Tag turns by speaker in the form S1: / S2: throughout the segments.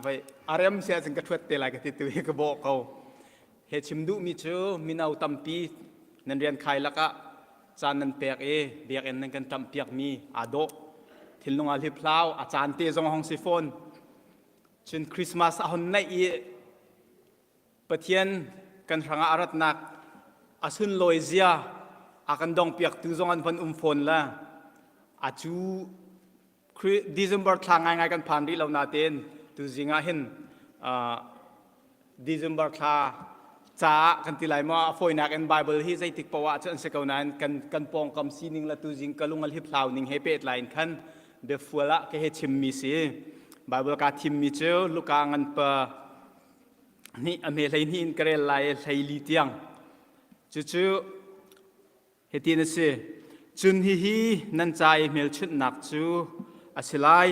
S1: Vai a rem si ahcun ka ṭhuat te lai ka ti tu hi ka bawh ko. He chim duhmi cu mino tampi nan rian khai lakah caan nan pek i biakinn nan kan ṭamhpiakmi aa dawh. Thinlung aa hliphlau, a caan te zong hong si fawn. Cun Christmas a hon naih i Pathian kan hrangah a ratnak a sunlawi zia a kan dongpiaktu zong an von um fawn le a cu December thla ngaingai kan phan rih lo nain tuzing ah hin December thla caah kan ti lai maw a fawinak in Bible hi zeitik poah ah cun an si ko nain kan kan pawngkam sining le tuzing ka lung a hliphlau ning he pehtlai in khan biafual ah ka he chimmi si. Bible kaa thimmi cu Luka ngan pa nih a hme 12 in ka rel lai i 14 tiang. Cucu Hitin a si. Cun hihi nan ca i hmelchunhnak cu a si lai.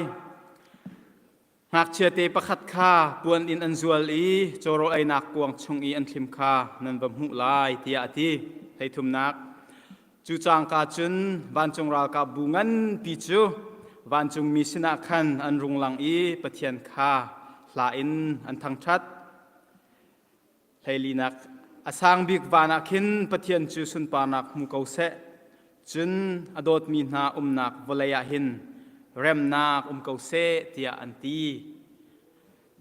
S1: Ngakchiate pakhat kha puan in an zual i cawrawl einak kuang chung i an thlim kha nan va hmuh lai, tiah a ti. Hleithumnak. Cu cangka cun vancung ralkap bu nganpi cu vancungmi sinah khan an rung lang i Pathian kha hla in an thangṭhat. Hleilinak a sang bik van ah khin Pathian cu sunparnak hmu ko seh. Cun a dawtmi hna umnak vawlei ah hin remnak um ko seh tiah an ti.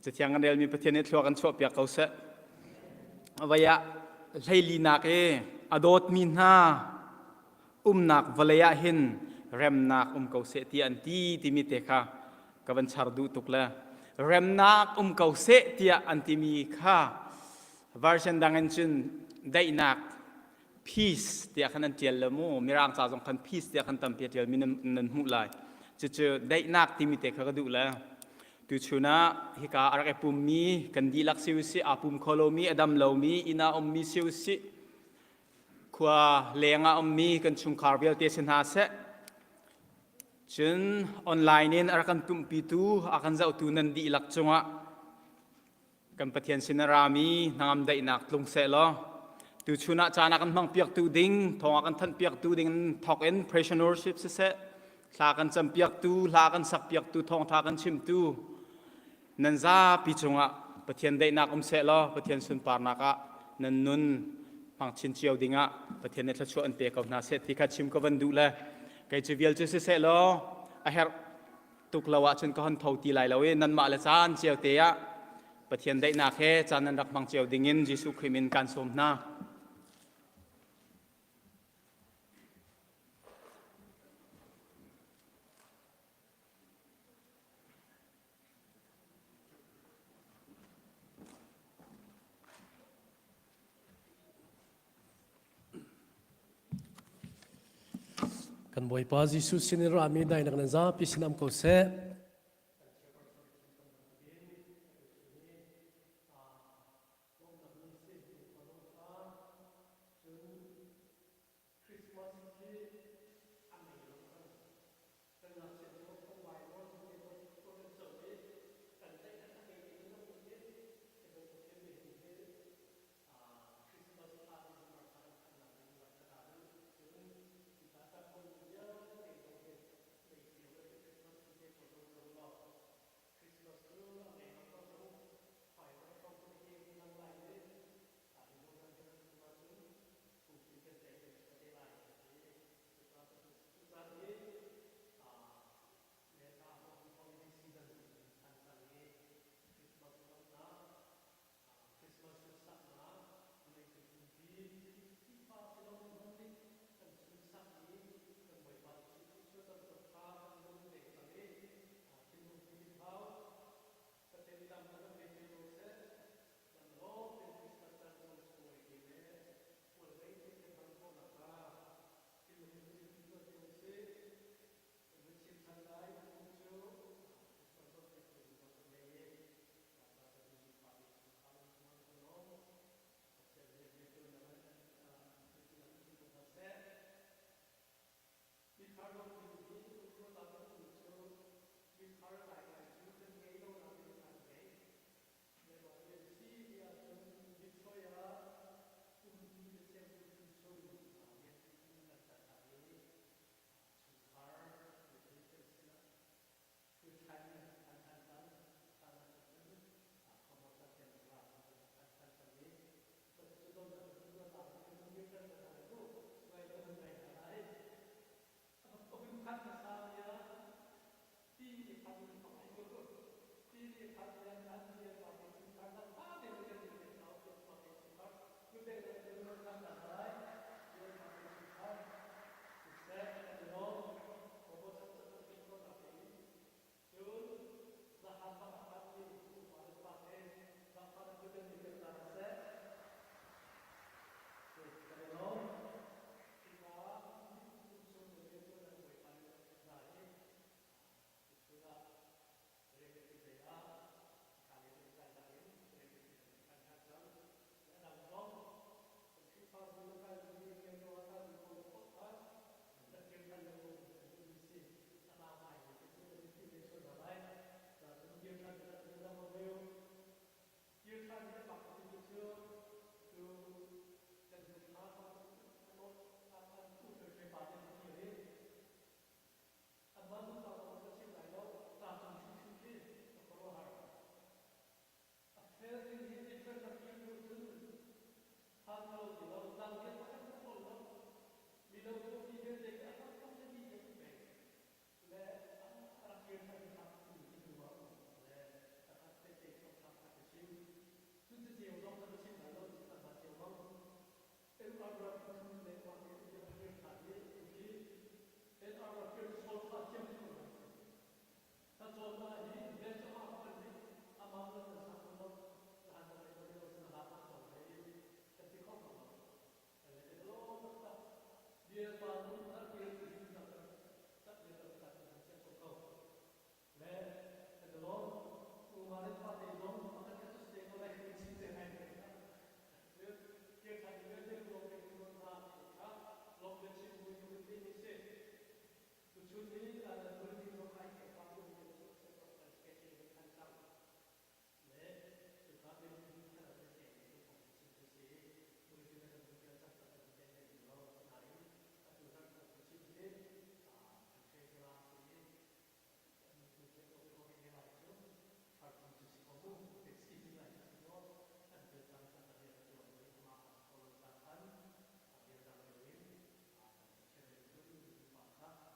S1: Cathiang kan relmi Pathian nih thlua kan chuahpiak ko seh. Vei ah hleilinak i a dawtmi hna umnak vawlei ah hin remnak um ko seh tiah an ti timi te kha ka van char duh tuk le remnak um ko seh tiah an timi kha version dang in cun daihnak peace tiah khan an tial le mu mirang ca zong khan peace tiah khan tampi a tial mi nan, nan hmuh lai cucu daihnak timi te kha ka duh le tuchun ah hika a rak i pummi kan dihlak si usih aa pum kho lomi a dam lomi inn ah ummi si usih Khua leng ah ummi kan chungkhar vialte si hna seh. Cun online in a rak kan pumhpitu, a kan zohtu nan dihlak cungah kan Pathian sin a rami hnangam daihnak tlung seh law tuchun ah caan a kan hmangpiaktu ding, thawng a kan thanhpiaktu ding thawk in prayership siseh, thla kan campiaktu, hla kan sakpiaktu, thawngtha kan chimtu Nan zapi cungah Pathian daihnak um seh law Pathian sunparnak ah nan nun hmang chin cio dingah Pathian nih thluachuah an pe ko hna seh ti kha chim ka van duh le kei cu vial cu siseh law a herh tuk lo ahcun ka hon tho ti lai lo i nanmah le caan cio te ah Pathian daihnak he caan nan rak hmang cio dingin Jesuh Khrih min kaan sawm hna.
S2: Kan Bawipa Jesuh sin in rami dainak nan zapi sin am ko seh. Christmas hi a mei lo cang. Kan ngakchia cu phungbai maw thingte maw khua kan co i kan tlaih taktak i ti kan um i hi bantuk hin nihin hi Christmas thla December thla kan phanhnak ding rak ka ta duh. Cun hika ṭap mi vialte zong hi mei cio le Christmas thingte pawl zong co law Christmas cu a mei bak ko cang. Firework thawng cu hi hun lang lai i hi zawn kan kan tum ahcun phungchim kan tlaih kan chuah te lai a ti. Cucaah hi. Tuchun hi building zong ai hek pa tu te cu separate kan schedule kan than cang. Le cuka building thar a kan pek mi kong chim cu si. Building kan hun pial cang tak kan te nei lo. Asinain atu zarh thar cu chim hi kan treasurer si i tu te ko ko ke lai cu thar thum cu si ko mu te si lai cu si ko an pial cang tak a rian a tuan i amah a si ko lo ca khan a bia dang deuh in kan Pathian rian cu pa kha.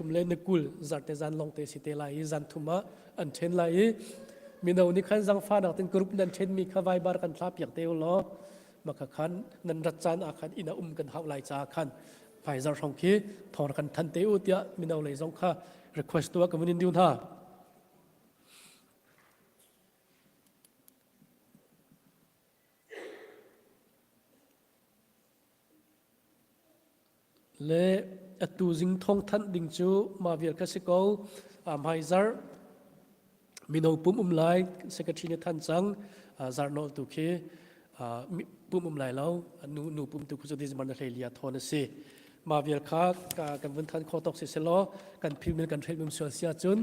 S2: thum le ni 20 zarte zan lawng te si te lai i zan thum ah an ṭhen lai i mino nih khan zangfahnak ten group nan ṭhenmi kha Viber kan thla piak te u law maka khan nan rat caan ah khan inn ah um kan hauh lai caah khan hmaizarh hrawng khi thawng kan than te u tiah mino lei zong kha request tuah ka vun in diu hna. Le atu zing thawngthanh ding cu mah vial kha si ko. Hmaizarh mino pum um lai secretary nih than cang. Zarh nawl tu khi pum um lai lo. Nu nu pum tu khu cu December na hlei lia thawn a si. Mah vial kha kan vun than kho tawk si selaw kan philmin kan hrelh sual si ahcun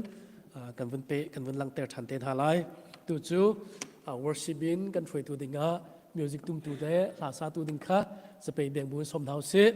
S2: kan vun pe kan vun langter than te hna lai. Tu cu worship in kan hruaitu dingah music tumtu le hla satu ding kha zapei beng bu in sawm hna usih.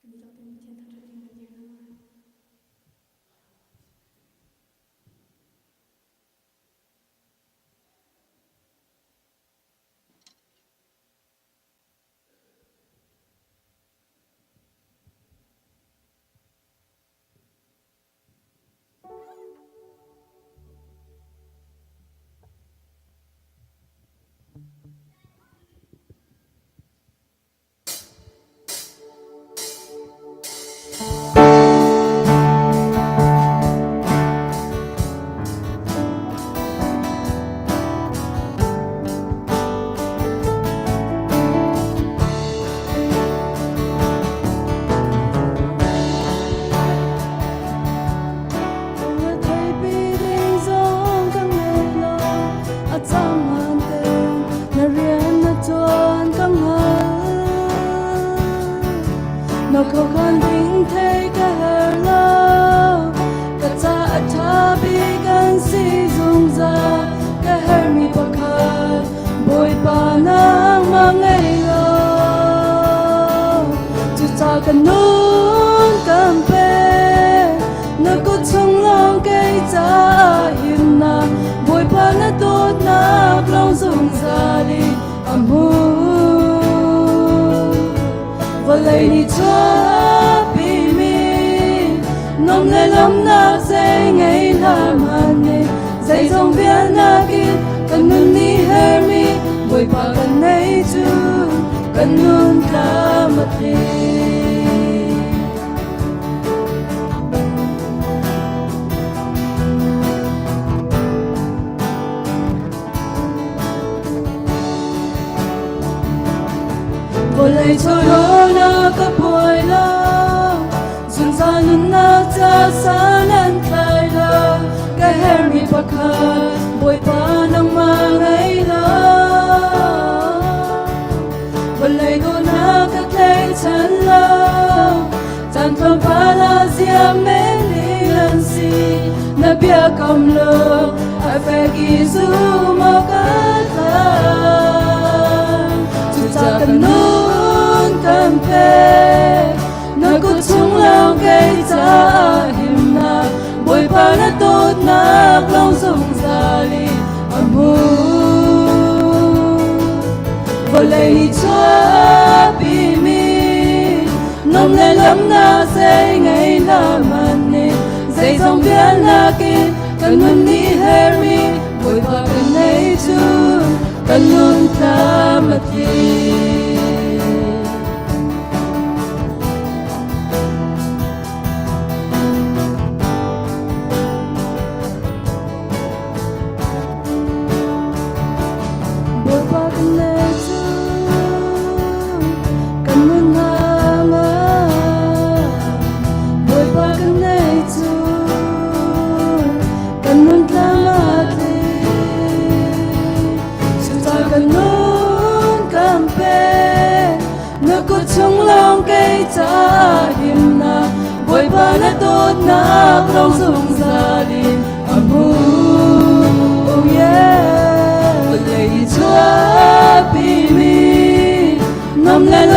S3: Kan dihlak tein Pathian thangṭhat ding kan dir hna lai. Na khuakhan ding thei ka her lo ka ca a ṭha bik kan si zungzal ka hermi pakhat Bawipa nangmah ngei lo cuca ka nun kan pe na kut chung lawng kei caah himnak Bawipa na dawtnak lawng zungzal in a hmun vawlei nih chuahpimi nom le lawmnak zei ngei hlah hmanh nih zeizong vialnak in kan nun nih hermi Bawipa kan nei cu kan nun tlam a tling. Vawlei chawlawnak ka buai lo, zungzal nunnak ca san an tlai lo, ka hermi pakhat Bawipa nangmah ngei lo. Vawlei dawhnak ka tlaichan lo, caan tlawmpal ah ziam men ding an si, na biakam lo a fek i zum awk a tlak. Cucaah kan nun kan pek, na kut chung lawng kei caah himnak, Bawipa na dawtnak lawng zungzal in a hmun. Vawlei nih chuahpimi nom le lamnak zei ngei hlah hmanh nih zeizong vialnak in kan nun nih hermi Bawipa kan nei cu kan nun tlam a tling. Bawipa kan nei cu kan nun hna Bawipa kan nei cu kan nun tlam a tling. Cucaah kan nun kan pek na kut chung lawng kei caah himnak Bawipa na dawtnak lawng zungzal in a hmun. Oh yeah.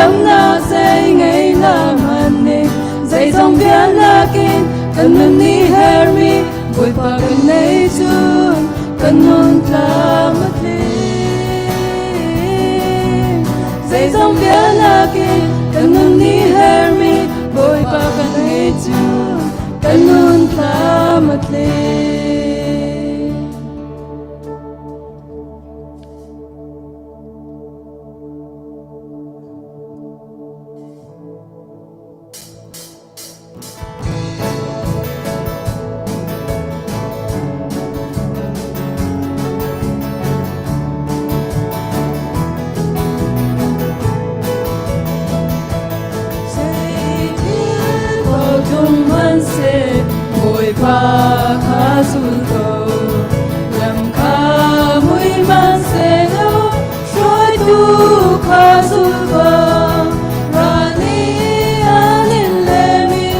S3: Damnak zei ngei hlah hmanh nih zeizong vialnak in kan nun nih hermi Bawipa kan nei cun kan nun tlam a tling. Zeizong vialnak in kan nun nih hermi Bawipa kan nei cun kan nun tlam a tling. Bawipa kha zul ko lam kha mui hmanhsehlaw hruaitu kha zul ko ral nih an in lem i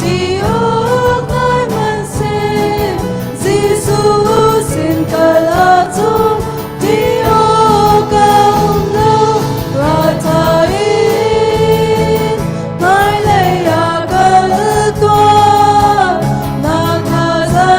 S3: ti awk ngai hmanhseh Jesuh sin kal ahcun ti awk a um lo raltha in hmailei ah kal tuah na thazaang.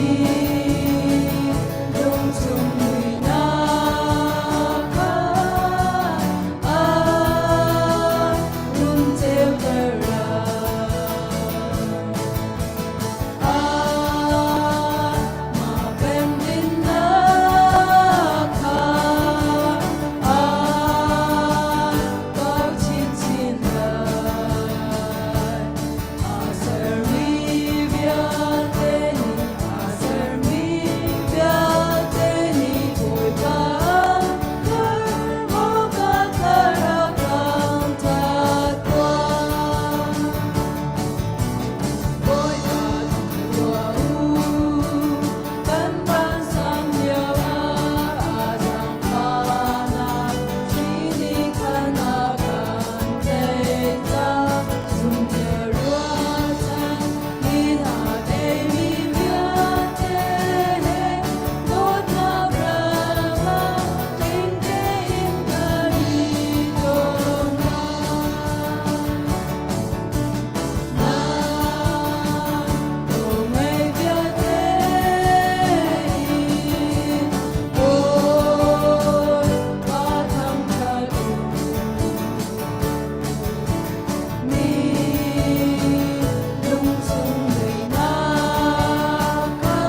S3: Mi lungchung muihnak kha a run ceuter lai. Amah pemdinnak kha a kau chinchin lai. A sermi vialte nih, a sermi vialte nih Bawipa an thar awkah thlarau thangṭhat tuah. Bawipa tuah u, kan vansang lio ah a zaangfahnak sini khan a kan tleih cang. Zumhter ruahchan in a teimi vialte he dawtnak ram ah tling tein kan i ton lai. Na ngei vialte in Bawipa thangṭhat u. Mi lungchung muihnak kha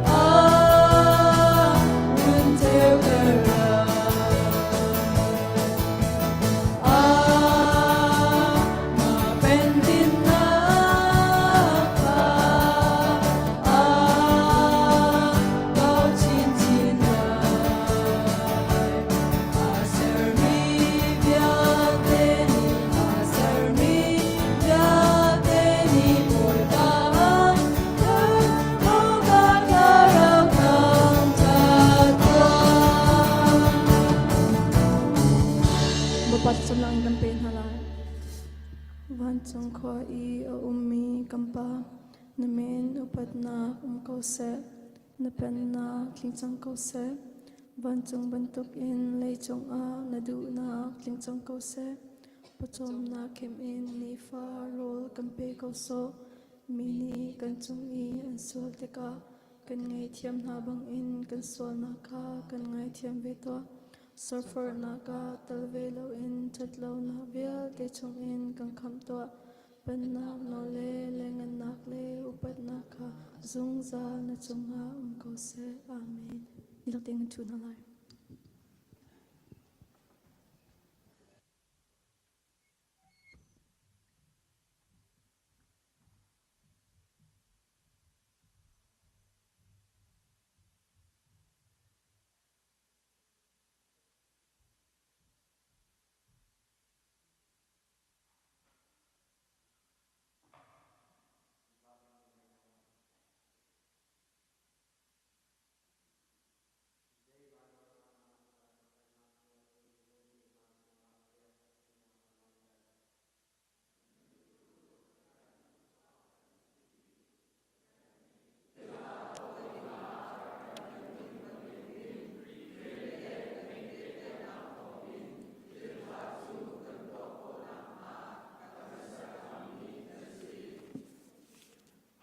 S3: a run ceuter lai. Amah pendinnak kha a kau chinchin lai. A sermi vialte nih, a sermi vialte nih Bawipa an thar awkah thlarau thangṭhat tuah.
S4: Bawipa thlacamnak in kan pe hna lai. Vancung khua i a ummi kan Pa, na min upatnak um ko seh. Na pennak tling cang ko seh. Vancung bantukin leicung ah na duhnak tling cang ko seh. Pawcawmnak khim in nifa rawl kan pe ko sawh. Mi nih kan cung i an sual tikah kan ngaihthiam hna bangin kan sualnak kha kan ngaithiam ve tuah. Surforhnak ah tel ve loin ṭhatlonak vialte chungin kan khamh tuah. Pennak nawl le lengannak le upatnak kha zungzal na cungah um ko seh. Amen. Nilak tein kan ṭhu hna lai.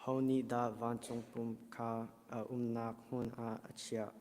S5: Ho nih dah vancung pum kha a umnak hmun ah a chiah?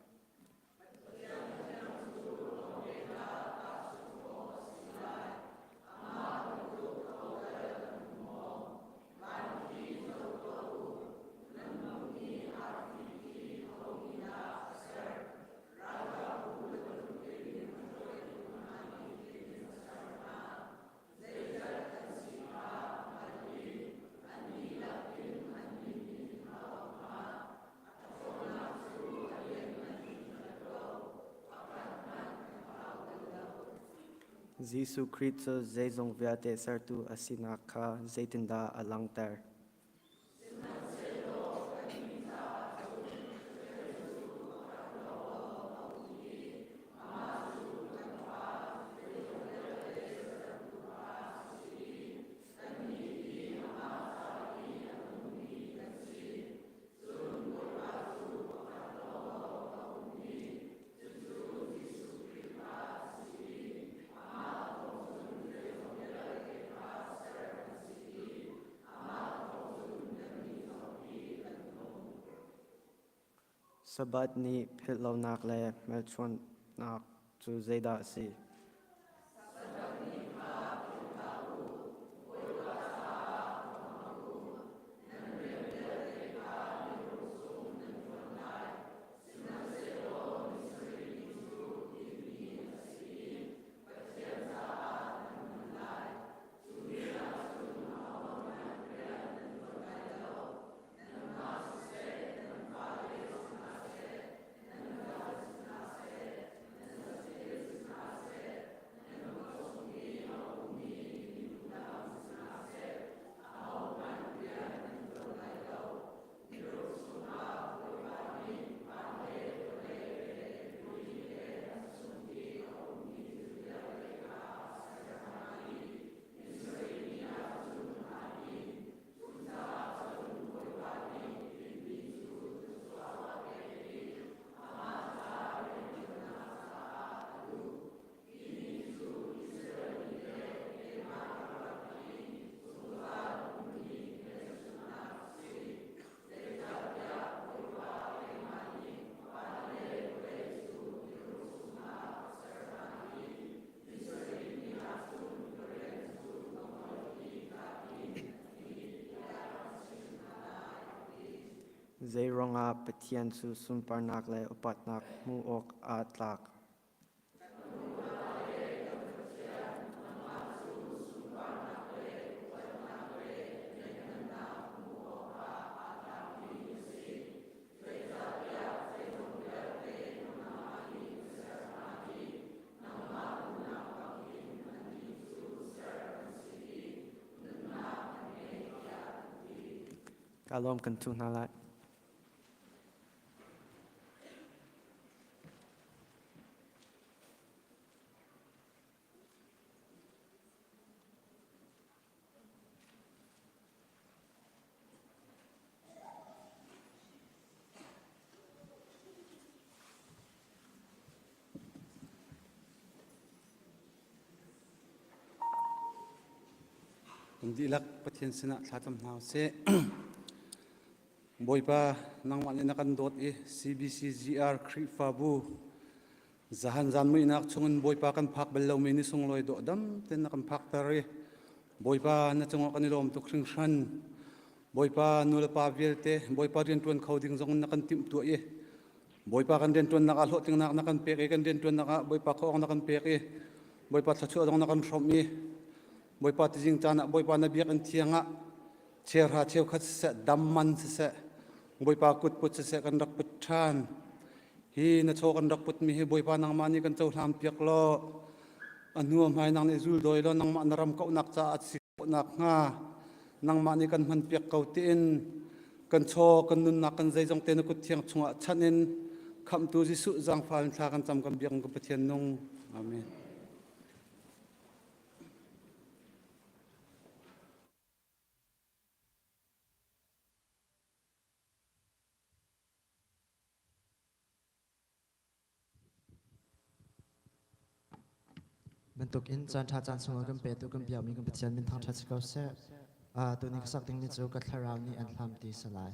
S5: Jesuh Khrih cu zeizong vialte sertu a sinak kha zeitindah a langhter? Sabbath ni philhlonak le hmelchunhnak cu zeidah a si? Zeiruangah Pathian cu sunparnak le upatnak hmuh awk aa tlak? Ka lawm kan tu hna lai.
S6: Kan dihlak Pathian sinah thlacam hna usih. Bawipa, nangmah nih na kan dawt i CBCGR Khrihfabu zahan zan muihnak chungin Bawipa kan phak bal lomi ni sunglawi dawh dam ten na kan phakter i Bawipa na cungah kan i lawm tuk hringhran. Bawipa nu le pa vialte Bawipa rianṭuan kho ding zong na kan timhtuah i Bawipa kan rianṭuannak ah hlawhtlingnak na kan pek i kan rianṭuannak ah Bawipa khuaawng na kan pek i Bawipa thluachuah zong na kan hrawmh i Bawipa tizing caan ah Bawipa na biakinn thiang ah Cheuhra cheukhat siseh, dam man siseh, Bawipa kut put siseh kan rak put ṭhan. Hi na chaw kan rak putmi hi Bawipa nangmah nih kan cohlang piak law, a hnu a hmai nang nih zul dawi law nangmah na ram kauhnak caah si khawhnak hnga nangmah nih kan hman piak ko tiin kan chaw kan nunnak kan zeizong te na kut thiang chungah chanh in khamhtu Jesuh zaangfal in thla kan cam kan biak kan Pathian nung. Amen.
S7: Bantuk in caan ṭha caan sunglawi kan petu kan biakmi kan Pathian min thangṭhat si ko seh. Tuni ka sak dingmi cu ka thlarau nih an hlam ti si lai.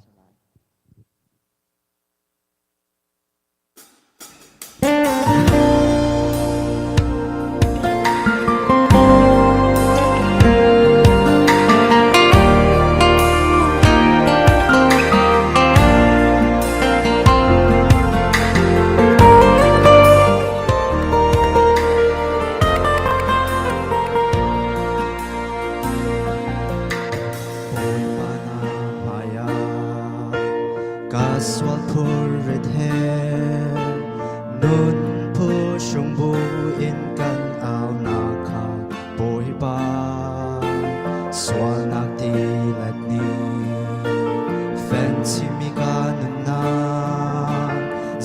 S7: Bawipa na hmaiah Ka sual phurrit he nun phuhrung bu in kan aunak kha Bawipa sualnak tilet nih fencimi ka nunnak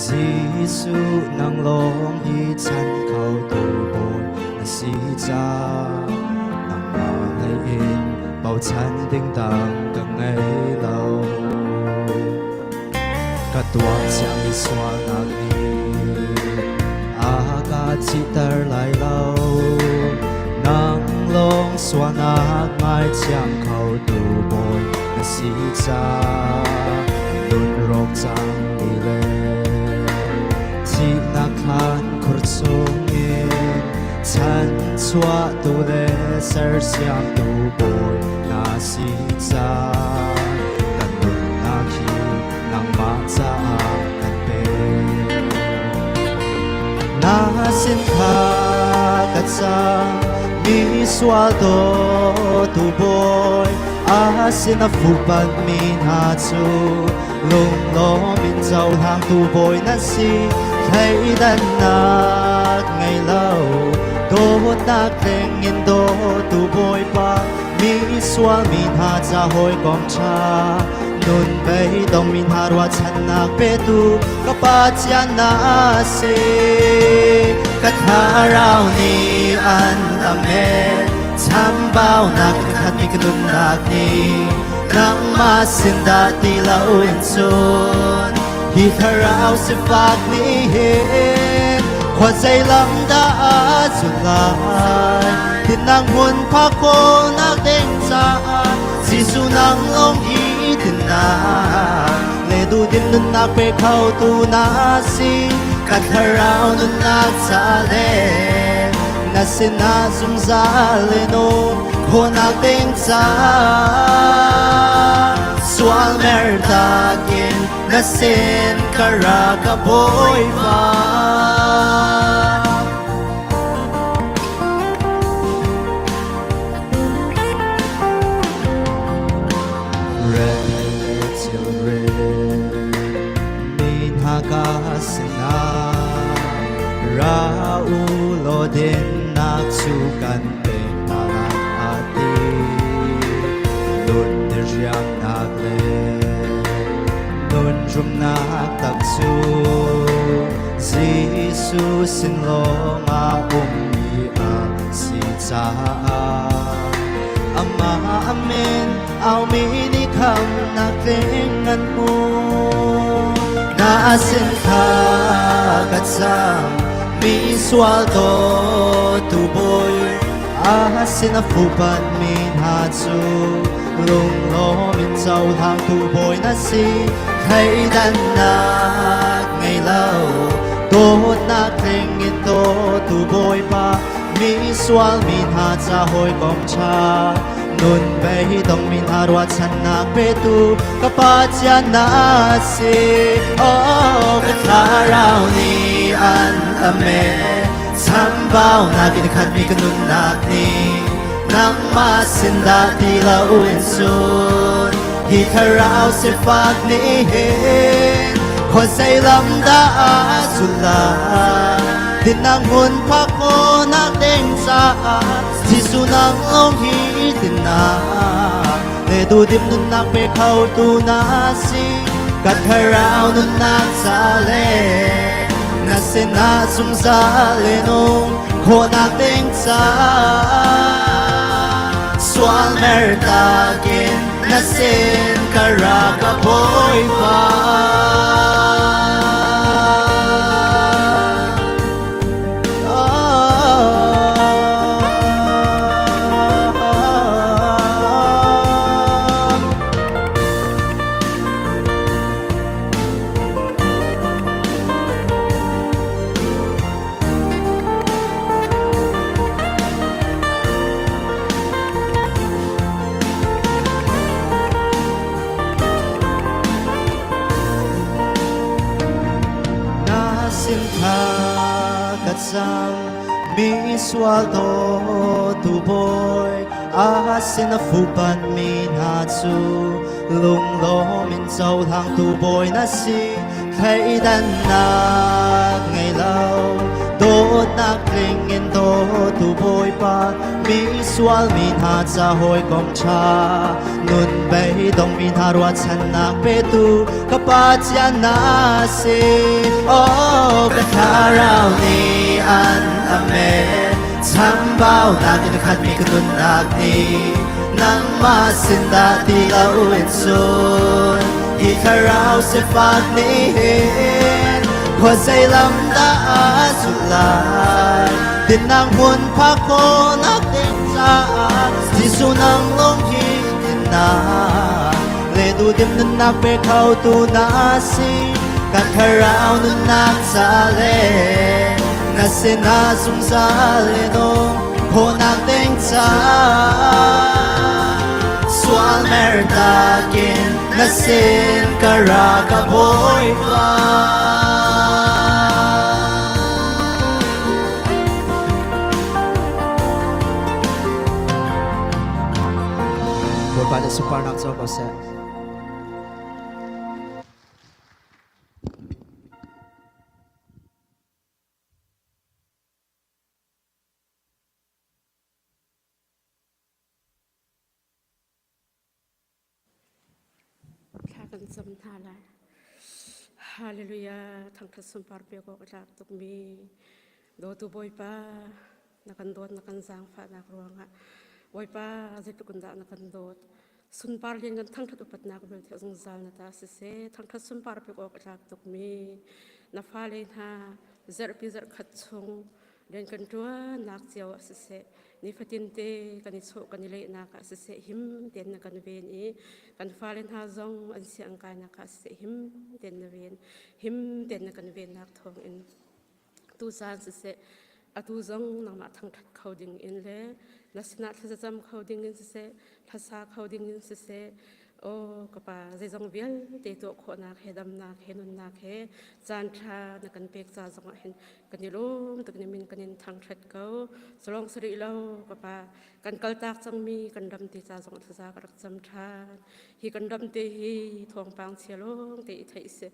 S7: Jesuh nang lawng hi chan kho tu Bawi na si ca nangmah hlei in bochan ding dang ka ngei lo. Ka tuah ciami sualnak nih a ka thihter lai lo. Nang lawng sualnak ngaithiam kho tu Bawi na si ca nun rawk cang mi le. Thlan khur chungin chanchuahtu le sersiamtu Bawi na si caah kan nunnak hi nangmah caah kan pek. Na sin kha ka cang mi sual dawtu Bawi a sin a fuhpanh mi hna cu lunglawm in cohlangtu Bawi na si. Thleidannak ngei lo dawtnak tling in dawtu Bawipa, mi sual mi hna ca hawikom ṭha, nun beidong mi hna ruahchannak petu ka Pathian na si. Ka thlarau nih an amen chambaunak in khatmi ka nunnak nih nangmah sin dah ti loin cun hi thlarau sifak nih hin khuazei lam dah a zul lai? Tinnak hmun phak khawhnak ding caah Jesuh nang lawng hi tinnak le duhdim nunnak pe kho tu na si. Ka thlarau nunnak ca le na sinah zungzal in um khawhnak ding caah sual mertak in na sin ka ra, ka Bawipa. Mi hna ka sinah ra u law dinnak cu kan pek hna lai a ti. Nun diriamnak le nun rumnak tak cu Jesuh sin lawngah ummi a si caah amah a min aumi nih khamnak tling an hmu. Na sin kha ka cam mi sual dawtu Bawi, a sin a fuhpanh mi hna cu lunglawm in cohlangtu Bawi na si. Thleidannak ngei lo dawtnak tling in dawtu Bawipa, mi sual mi hna ca hawikom ṭha, nun beidong mi hna ruahchannak petu ka Pathian na si. Oh, ka thlarau nih an ame chambaunak in khatmi ka nunnak nih nangmah sin dah ti loin cun hi thlarau sifak nih hin khuazei lam dah a zul lai? Dinnak hmun phak khawhnak ding caah Jesuh nang lawng hi dinnak le duhdim nunnak pe kho tu na si. Ka thlarau nunnak ca le na sinah zungzal in um khawhnak ding caah sual mertak in na sin ka ra, ka Bawipa. Na sin kha ka cang mi sual dawtu Bawi, a sin a fuhpanh mi hna cu lunglawm in cohlangtu Bawi na si. Thleidannak ngei lo dawtnak tling in dawtu Bawipa, mi sual mi hna ca hawikom ṭha, nun beidong mi hna ruahchannak petu ka Pathian na si. Oh, ka thlarau nih an amen chambaunak in khatmi ka nunnak nih nangmah sin dah ti loin cun hi thlarau sifak nih hin khuazei lam dah a zulh lai? Dinnak hmun phak khawhnak ding caah Jesuh nang lawng hi dinnak le duhdim nunnak pe kho tu na si. Ka thlarau nunnak ca le na sinah zungzal in um khawhnak ding ca. Sual mertak in na sin ka ra ka Bawipa. Bawipa nih sunparnak co ko seh.
S2: Thla kan cam hna lai. Hallelujah. Thangthat sunpar pek awk a tlak tukmi dawtu Bawipa na kan dawt na kan zaangfahnak ruangah Bawipa zeitluk in dah na kan dawt. Sunpar lian kan thangthat upatnak vialte zungzal na ta siseh. Thangthat sunpar pek awk a tlak tukmi na fale hna zarhpi zarhkhat chung rian kan ṭuannak cio ah siseh nifatin te kan i chawh kan i lehnak ah siseh him tein na kan ven i kan fale hna zong an siang kainak ah siseh him tein na ven him tein na kan vennak thawng in tu caan siseh atu zong nangmah thangṭhat kho ding in le na sinah thlacam kho ding in siseh thlasa kho ding in siseh Aw ka pa zeizong vialte tuah khawhnak he damnak he nunnak he caan ṭha na kan pek ca zongah hin kan i lawm tuk ni min kan in thangṭhat ko. Salong si rih lo ka pa kan kaltak cangmi kan ram te ca zong thlaza ka rak cam ṭhan. Hi kan ram te hi thawngpang chia lawng te i theih si.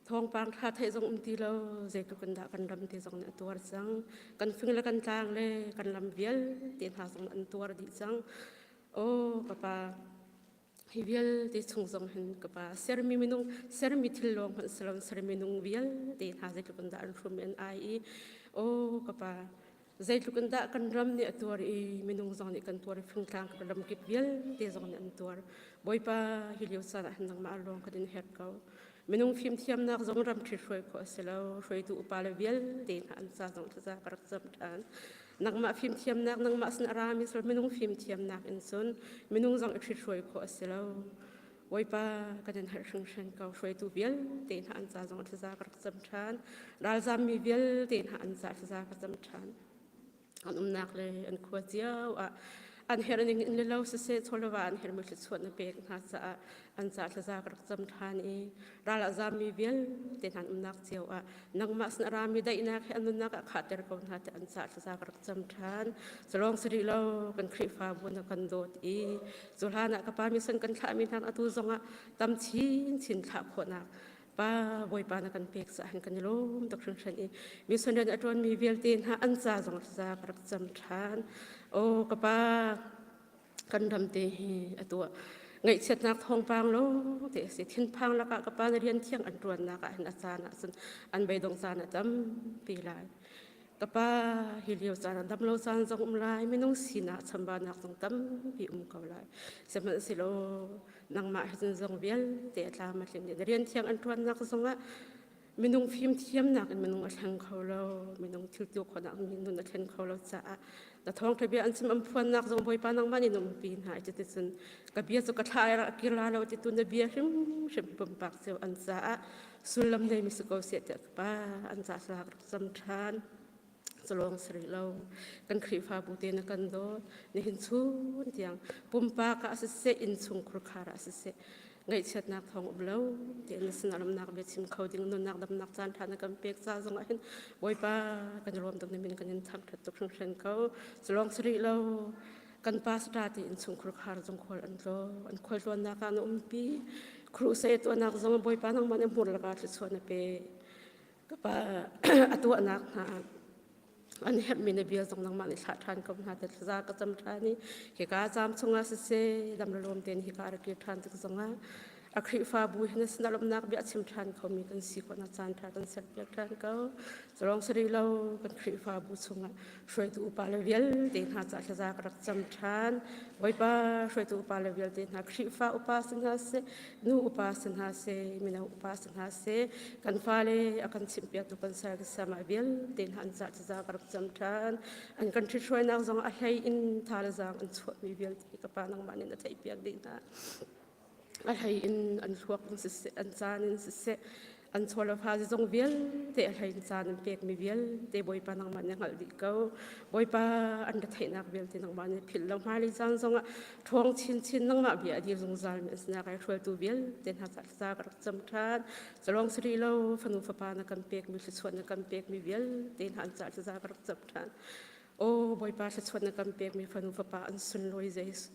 S2: Thawngpang ṭha theih zong um ti lo zeitluk in dah kan ram te zong nih a tuar cang. Kan fing le kan tlang le kan lam vialte hna zong an tuar dih cang. Aw ka pa hi vialte chung zong hin ka pa sermi minung sermi thil lawng hmanh si lo sermi minung vialte hna zeitluk in dah an hrum i an ai i aw ka pa zeitluk in dah kan ram nih a tuar i minung zong nih kan tuar i fingtlang kan ram kip vialte zong nih an tuar Bawipa hi lio caan ah hin nangmah lawng kan in herh ko minung fimthiamnak zong ram ṭhi hruai khawh a si lo hruaitu upa le vialte hna an ca zong thlaza ka rak cam ṭhan nangmah fimthiamnak nangmah sin a rami sul minung fimthiamnak in cun minung zong i ṭhithruai khawh a si lo Bawipa kan in herh hringhran ko hruaitu vialte hna an ca zong thlaza ka rak cam ṭhan ralzammi vialte hna an ca thlaza ka cam ṭhan an umnak le an khua cio ah an herh ning in le lo siseh chawleva an herhmi thluachuah na pek hna caah an ca thlaza ka rak cam ṭhan i ral a zammi vialte hna an umnak cio ah nangmah sin a rami daihnak he an nunnak ah khahter ko hna tiah an ca thlaza ka rak cam ṭhan. Culawng si rih lo kan Khrihfabu na kan dawt i cu hlan ah ka pa mission kan thlahmi hna atu zongah tam chinchin thlah khawhnak pa Bawipa na kan pek caah hin kan i lawm tuk hringhran i mission rian a ṭuanmi vialte hna an ca zong thlaza ka rak cam ṭhan. Aw ka pa kan ram te hi a tuah ngaihchiatnak thawngpang lo te a si thinphang lakah ka pa na rian thiang an ṭuannak ah hin a caan ah cun an beidong caan a tampi lai ka pa hi lio caan ah damlo caan zong um lai minung sinak chambaunak zong tampi um ko lai sihmanhsehlaw nangmah he cun zong vialte a tlam a tling dih na rian thiang an ṭuannak zongah minung fimthiamnak in minung a thleng kho lo minung thil tu khawhnak in nun a thlen kho lo caah na thawngṭha bia an chim an phuannak zong Bawipa nangmah nih na umpi hna i cuticun ka bia cu ka thlah i kir la lo ti tu na bia hrimhrim pumpak cio an caah sullam neimi si ko seh tiah ka pa an ca sak rak cam ṭhan Calawng si rih lo. Kan Khrihfabu te na kan dawt. Nihin chun tiang pumpak ah siseh, innchung khurkhar ah siseh, ngaihchiatnak thawng um lo tein na sinah lamnak bia chim kho ding nunnak damnak caan ṭha na kan pek ca zong ah hin Bawipa kan i lawm tuk na min kan in thangṭhat tuk hringhran ko. Culawng si rih lo. Kan pastor ti innchung khurkhar zong khual an tlaw. An khual tlawnnak ah na umpi. Crusade tuahnak zong Bawipa nangmah nih hmur lakah thluachuah na pe. Ka pa a tuahnak hna an herhmi na bia zong nangmah nih thlah ṭhan ko hna te thlaza ka cam ṭhan i hika caam chungah siseh dam le lawm tein hika rak kir ṭhan tik zongah a Khrihfabu hi na sinah lawmhnak bia a chim ṭhan khomi kan si khawhnak caan ṭha kan serpiak ṭhan ko. Culawng si rih lo kan Khrihfabu chungah hruaitu upa le vialte hna ca thlaza ka rak cam ṭhan. Bawipa hruaitu upa le vialte hna Khrihfa upa si hna seh, nu upa si hna seh, mino upa si hna seh, kan fale a kan chimhpiaktu kan sal kan sama vialte hna an ca thlaza ka rak cam ṭhan. An kan ṭhithruainak zong a hlei in tha le zaang an chuahmi vialte ka pa nangmah nih na theihpiak dih hna. A hlei in an thluak in siseh, an caan in siseh,
S8: An chaw le fa zong vialte a hlein caan an pekmi vialte Bawipa nangmah nih hngalh dih ko. Bawipa an retheihnak vialte nangmah nih philh lo. Hmailei caan zongah ṭhawng chinchin nangmah bia a dir zungzal mi an sinak ai hruaitu vialte hna ca thlaza ka rak cam ṭhan. Calawng si rih lo fanu fapa na kan pekmi thluachuah na kan pekmi vialte hna an ca thlaza ka rak cam ṭhan. Aw Bawipa thluachuah na kan pekmi fanu fapa an sunlawi Jesuh.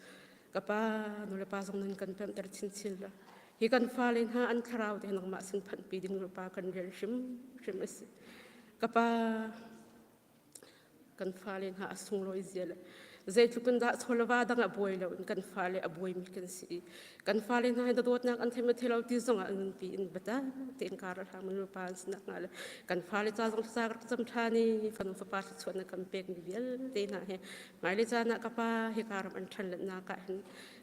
S8: Ka pa nulepa zong nan kan pemhter chinchin la. Hi kan fale hna an thlarau te nangmah sin phanhpi ding nulepa kan rian hrimhrim a si. Ka pa kan fale hna a sunglawi zia le zeitluk in dah chawleva dang ah buai lo in kan fale a buaimi kan si i kan fale hna hi dawtnak an thei thei lo ti zong ah nunpi in bata tein kar a hlang nu pa an sinak hnga le kan fale ca zong thlaza rak cam ṭhan i fanu fapa thluachuah na kan pekmi vialte hna he hmailei caan ah ka pa hika ram an ṭhan lennak ah hin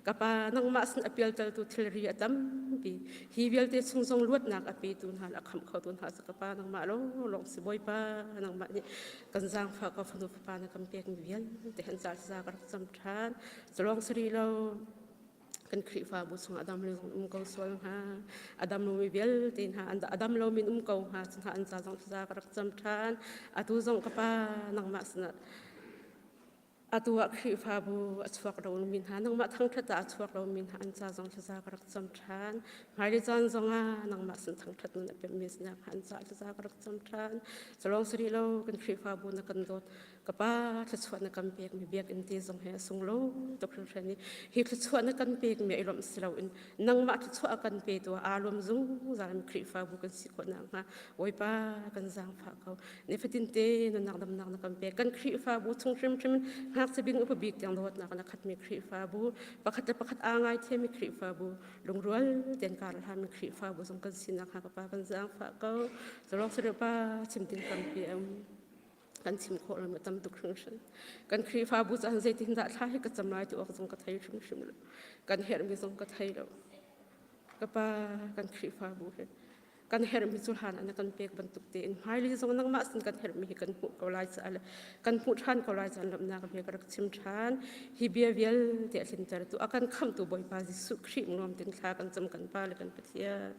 S8: ka pa nangmah sin a pialtaltu thilri a tampi hi vialte chung zong luatnak a petu hna le a khamh khotu hna cu ka pa nangmah lawnglawng si Bawipa nangmah nih kan zaangfah ka fanu fapa na kan pekmi vialte han ca za ka rak cam ṭhan culawng si rih lo kan Khrihfabu chungah a dam lo zong um ko sual hnga a dam lomi vialte hna a dam lomi um ko hnga cu hna an ca zong thlaza ka rak cam ṭhan atu zong ka pa nangmah sinah atu ah Khrihfabu a chuak lomi hna nangmah thangṭhat ah a chuak lomi hna an ca zong thlaza ka rak cam ṭhan hmailei caan zongah nangmah sin thangṭhat nun a pemmi sinah an ca thlaza ka rak cam ṭhan culawng si rih lo kan Khrihfabu na kan dawt ka pa thluachuah na kan pekmi biakinn te zong he a sunglo tuk hringhran i hi thluachuah na kan pekmi ai lawmh si loin nangmah thluachuah a kan petu aa lawm zungzal mi Khrihfabu kan si khawh nakhnga Bawipa kan zaangfah ko nifatin te nunnak damnak na kan pek kan Khrihfabu chung hrimhrim ngakchia bing upa bik tiang dawtnak na khatmi Khrihfabu pakhat le pakhat aa ngaithiami Khrihfabu lungrual tein kar hlami Khrihfabu zong kan sinak hnga ka pa kan zaangfah ko Zawrok pa chimtin tampi a um kan chim khawh lo tam tuk hringhran kan Khrihfabu caan zeitin dah thla hi ka cam lai ti awk zong ka thei hrimhrim lo kan herhmi zong ka thei lo ka pa kan Khrihfabu he kan herhmi cu hlan ah na kan pek bantuk tein hmailei zong nangmah sin kan herhmi hi kan hmuh ko lai caah le kan hmuh ṭhan ko lai caan lawmhnak bia ka rak chim ṭhan hi bia vialte a tlintertu a kan khamhtu Bawipa Jesuh Khrih nuam tin thla kan cam kan Pa le kan Pathian.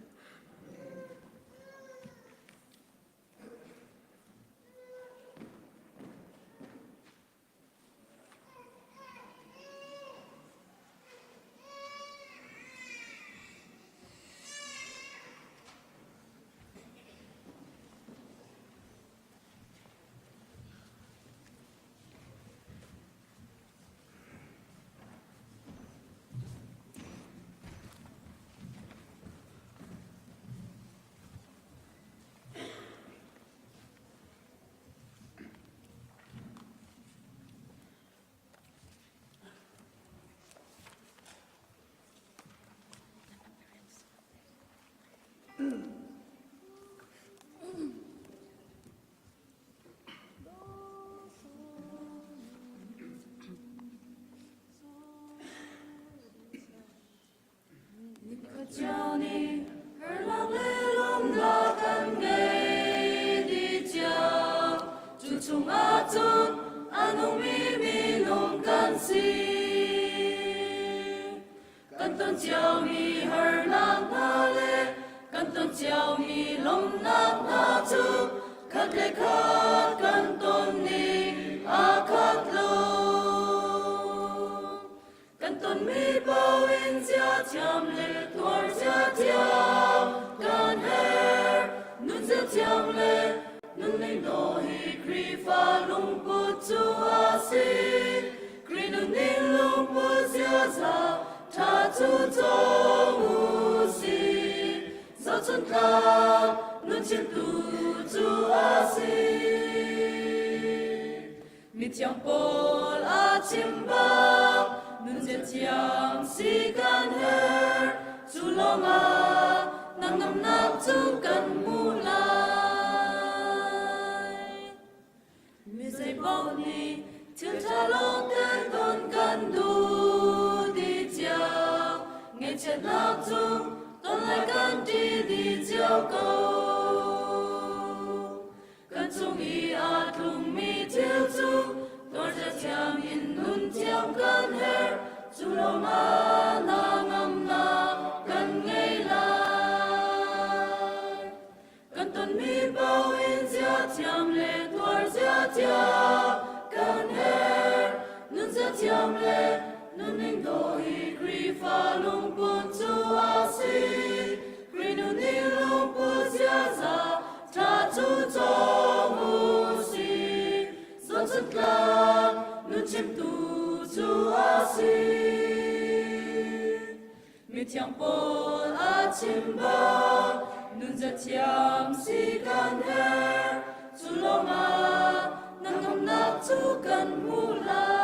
S3: Nikhat cio nih harnak le lawmhnak kan ngei dih cio. Cu chungah cun a nungmi minung kan si. Kan ton ciomi harnak hna le kan ton ciomi lawmhnak hna cu khat le khat kan ton ning aa khat lo. Kan tonmi paoh in zia thiam le tuar zia thiam kan herh. Nun zia thiam le nun lengdawh hi Khrihfa lungput cu a si. Khrih nunning lungput ziaza ṭha cu cawng u sih. Zohchunhtlak nun chimtu cu a si. Mithiang Paul a chim bang nunzia thiam si kan herh cu lawngah nangmnak cu kan hmuh lai. Mi zeipaoh nih thil ṭha lawngte ton kan duh dih cio ngaihchiatnak cu ton lai kan ṭih dih cio ko. Kan cung i aa tlungmi thil cu tuarza thiam in nun thiam kan herh. Cu lawngah na ngamnak kan ngei lai. thiam kan herh. Nunzia thiam le nunning dawh hi Khrihfa lungput cu a si. Khrih nunning lungput ziaza ṭha cu cawng u sih. Zohchunhtlak nun chimtu cu a si. Mithiang Paul a chim bang nunzia thiam si kan herh. Cu lawngah hnangamnak cu kan hmuh lai.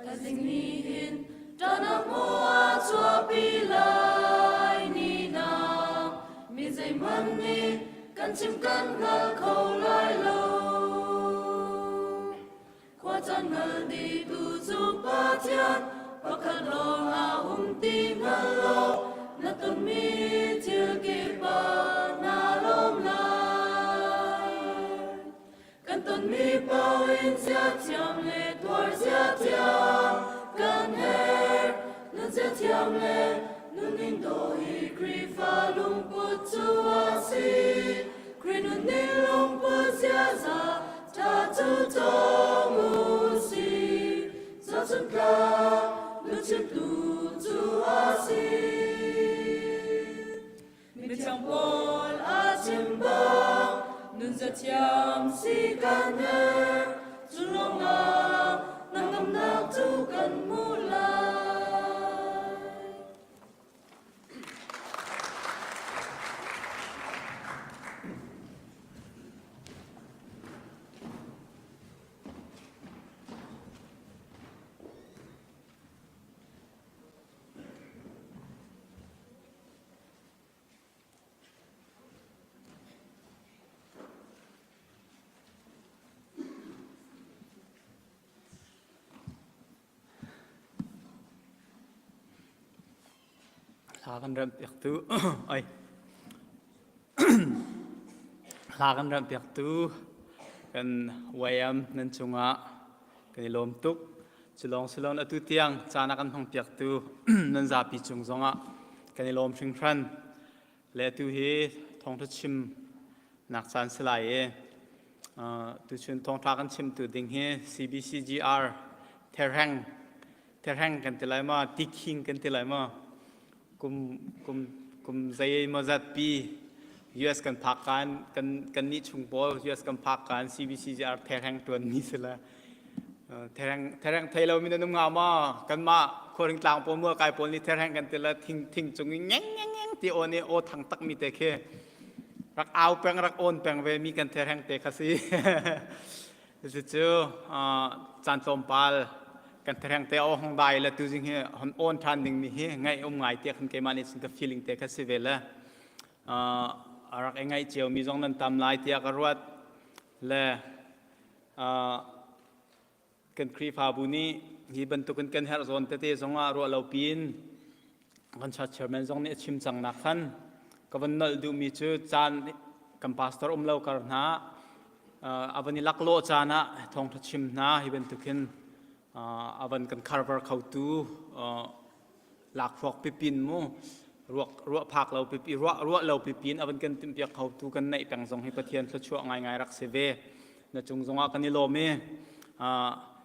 S3: Thaizing nih hin ṭahnak maw a chuahpi lai ni nak mi zeihmanh nih kan chim kan hngal kho lai lo. Khua caan hngal dihtu cu Pathian pakhat lawng a um ti hngal law na tonmi thil kip ah naa lawm lai. Kan tonmi paoh in ziathiam le tuar ziathiam kan herh. Nun ziathiam le nunning dawh hi Khrihfa lungput cu a si. Khrih nunning lungput ziaza ṭha cu cawng u sih. Zohchunhtlak nuchimtu cu a si. Mithiang Paul a chim bang nunzia thiam si kan herh. Cu lawngah hnangamnak cu kan hmuh lai.
S1: Hla kan remh piaktu ai hla kan remh piaktu kan YM nan cungah kan i lawm tuk. Culawng silon atu tiang caan a kan hmang piaktu nan zapi cung zongah kan i lawm hringhran. Le atu hi thawngṭha chim nak caan si lai i tuchun thawngṭha kan chimtu ding hi CBCGR therheng therheng kan ti lai ma tikhing kan ti lai ma kum kum kum zei maw zat pi US kan phak kan kan kan nih chung pawl US kan phak kan CBCGR therheng tuan mi si la therheng therheng thei lo mi nan um nga ma kanmah khuaring tlang pawl mual kai pawl nih therheng kan ti la thing thing cung in ngeng ngeng ngeng ti aw nih aw thang tak mi te khi rak au peng rak on peng ve mi kan therheng te kha si Cucu caan tlawmpal kan thereng te aw hong dai le tu zing hi hon on than ding mi hi ngaih um ngai te khan keimah nih cun ka feeling te kha si ve le a rak i ngaih cio mi zong nan tam lai tiah ka ruat le kan Khrihfabu nih hi bantukin kan herh zawn tete zongah ruah lo piin kan church chairman zong nih a chim cang nak khan ka van nolh duhmi cu caan kan pastor um lo kar hna a van i laklawh caan ah thawngtha chim hna hi bantukin a van kan cover khotu lakhruak pipin mu ruak ruah phak lo pipi ruah ruah lo pipin a van kan timhpiak khotu kan neih peng zong hi Pathian thluachuah ngaingai rak si ve na cung zongah kan i lawm i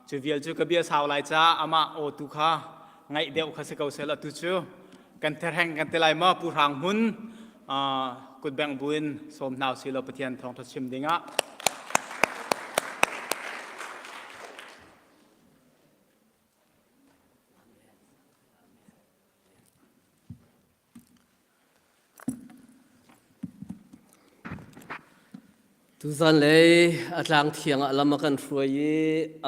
S1: cu vial cu ka bia sau lai ca amah aw tu kha ngaih deuh kha si ko sel atu cu kan therheng kan ti lai ma pu hrang hmun kutbeng buin sawm hna usih law Pathian thawngtha chim dingah
S2: Tuzanlei a tlang thiang ah lam a kan hruai i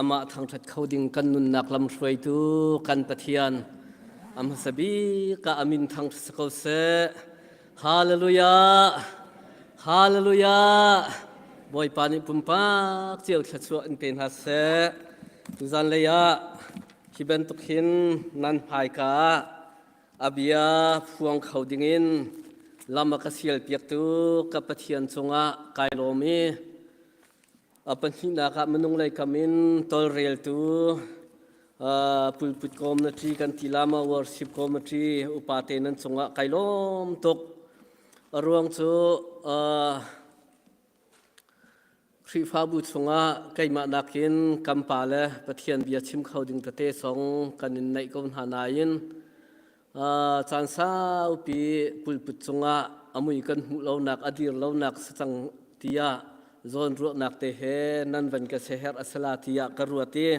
S2: amah thangṭhat kho ding kan nunnak lam hruaitu kan Pathian a hmasa bik ah a min thangṭhat si ko seh. Hallelujah! Hallelujah! Bawipa nih pumpak cio thluachuah in pe hna seh. Tuzanlei ah hi bantuk hin nan hmaika ah a bia phuang kho dingin lam a ka sialpiaktu ka Pathian cungah kai lawm i a pahnihnak ah minung lei kam in tawlreltu pulpit committee kan ti lama worship committee upate nan cungah kai lawm tuk a ruang cu. Khrihfabu chungah keimah nakin kan pa le Pathian bia chim kho ding tete zong kan in neih ko hna nain caan saupi pulput cungah a mui kan hmuh lonak a dir lonak si cang tiah zawnruahnak te he nan van ka seherh a si la tiah ka ruat i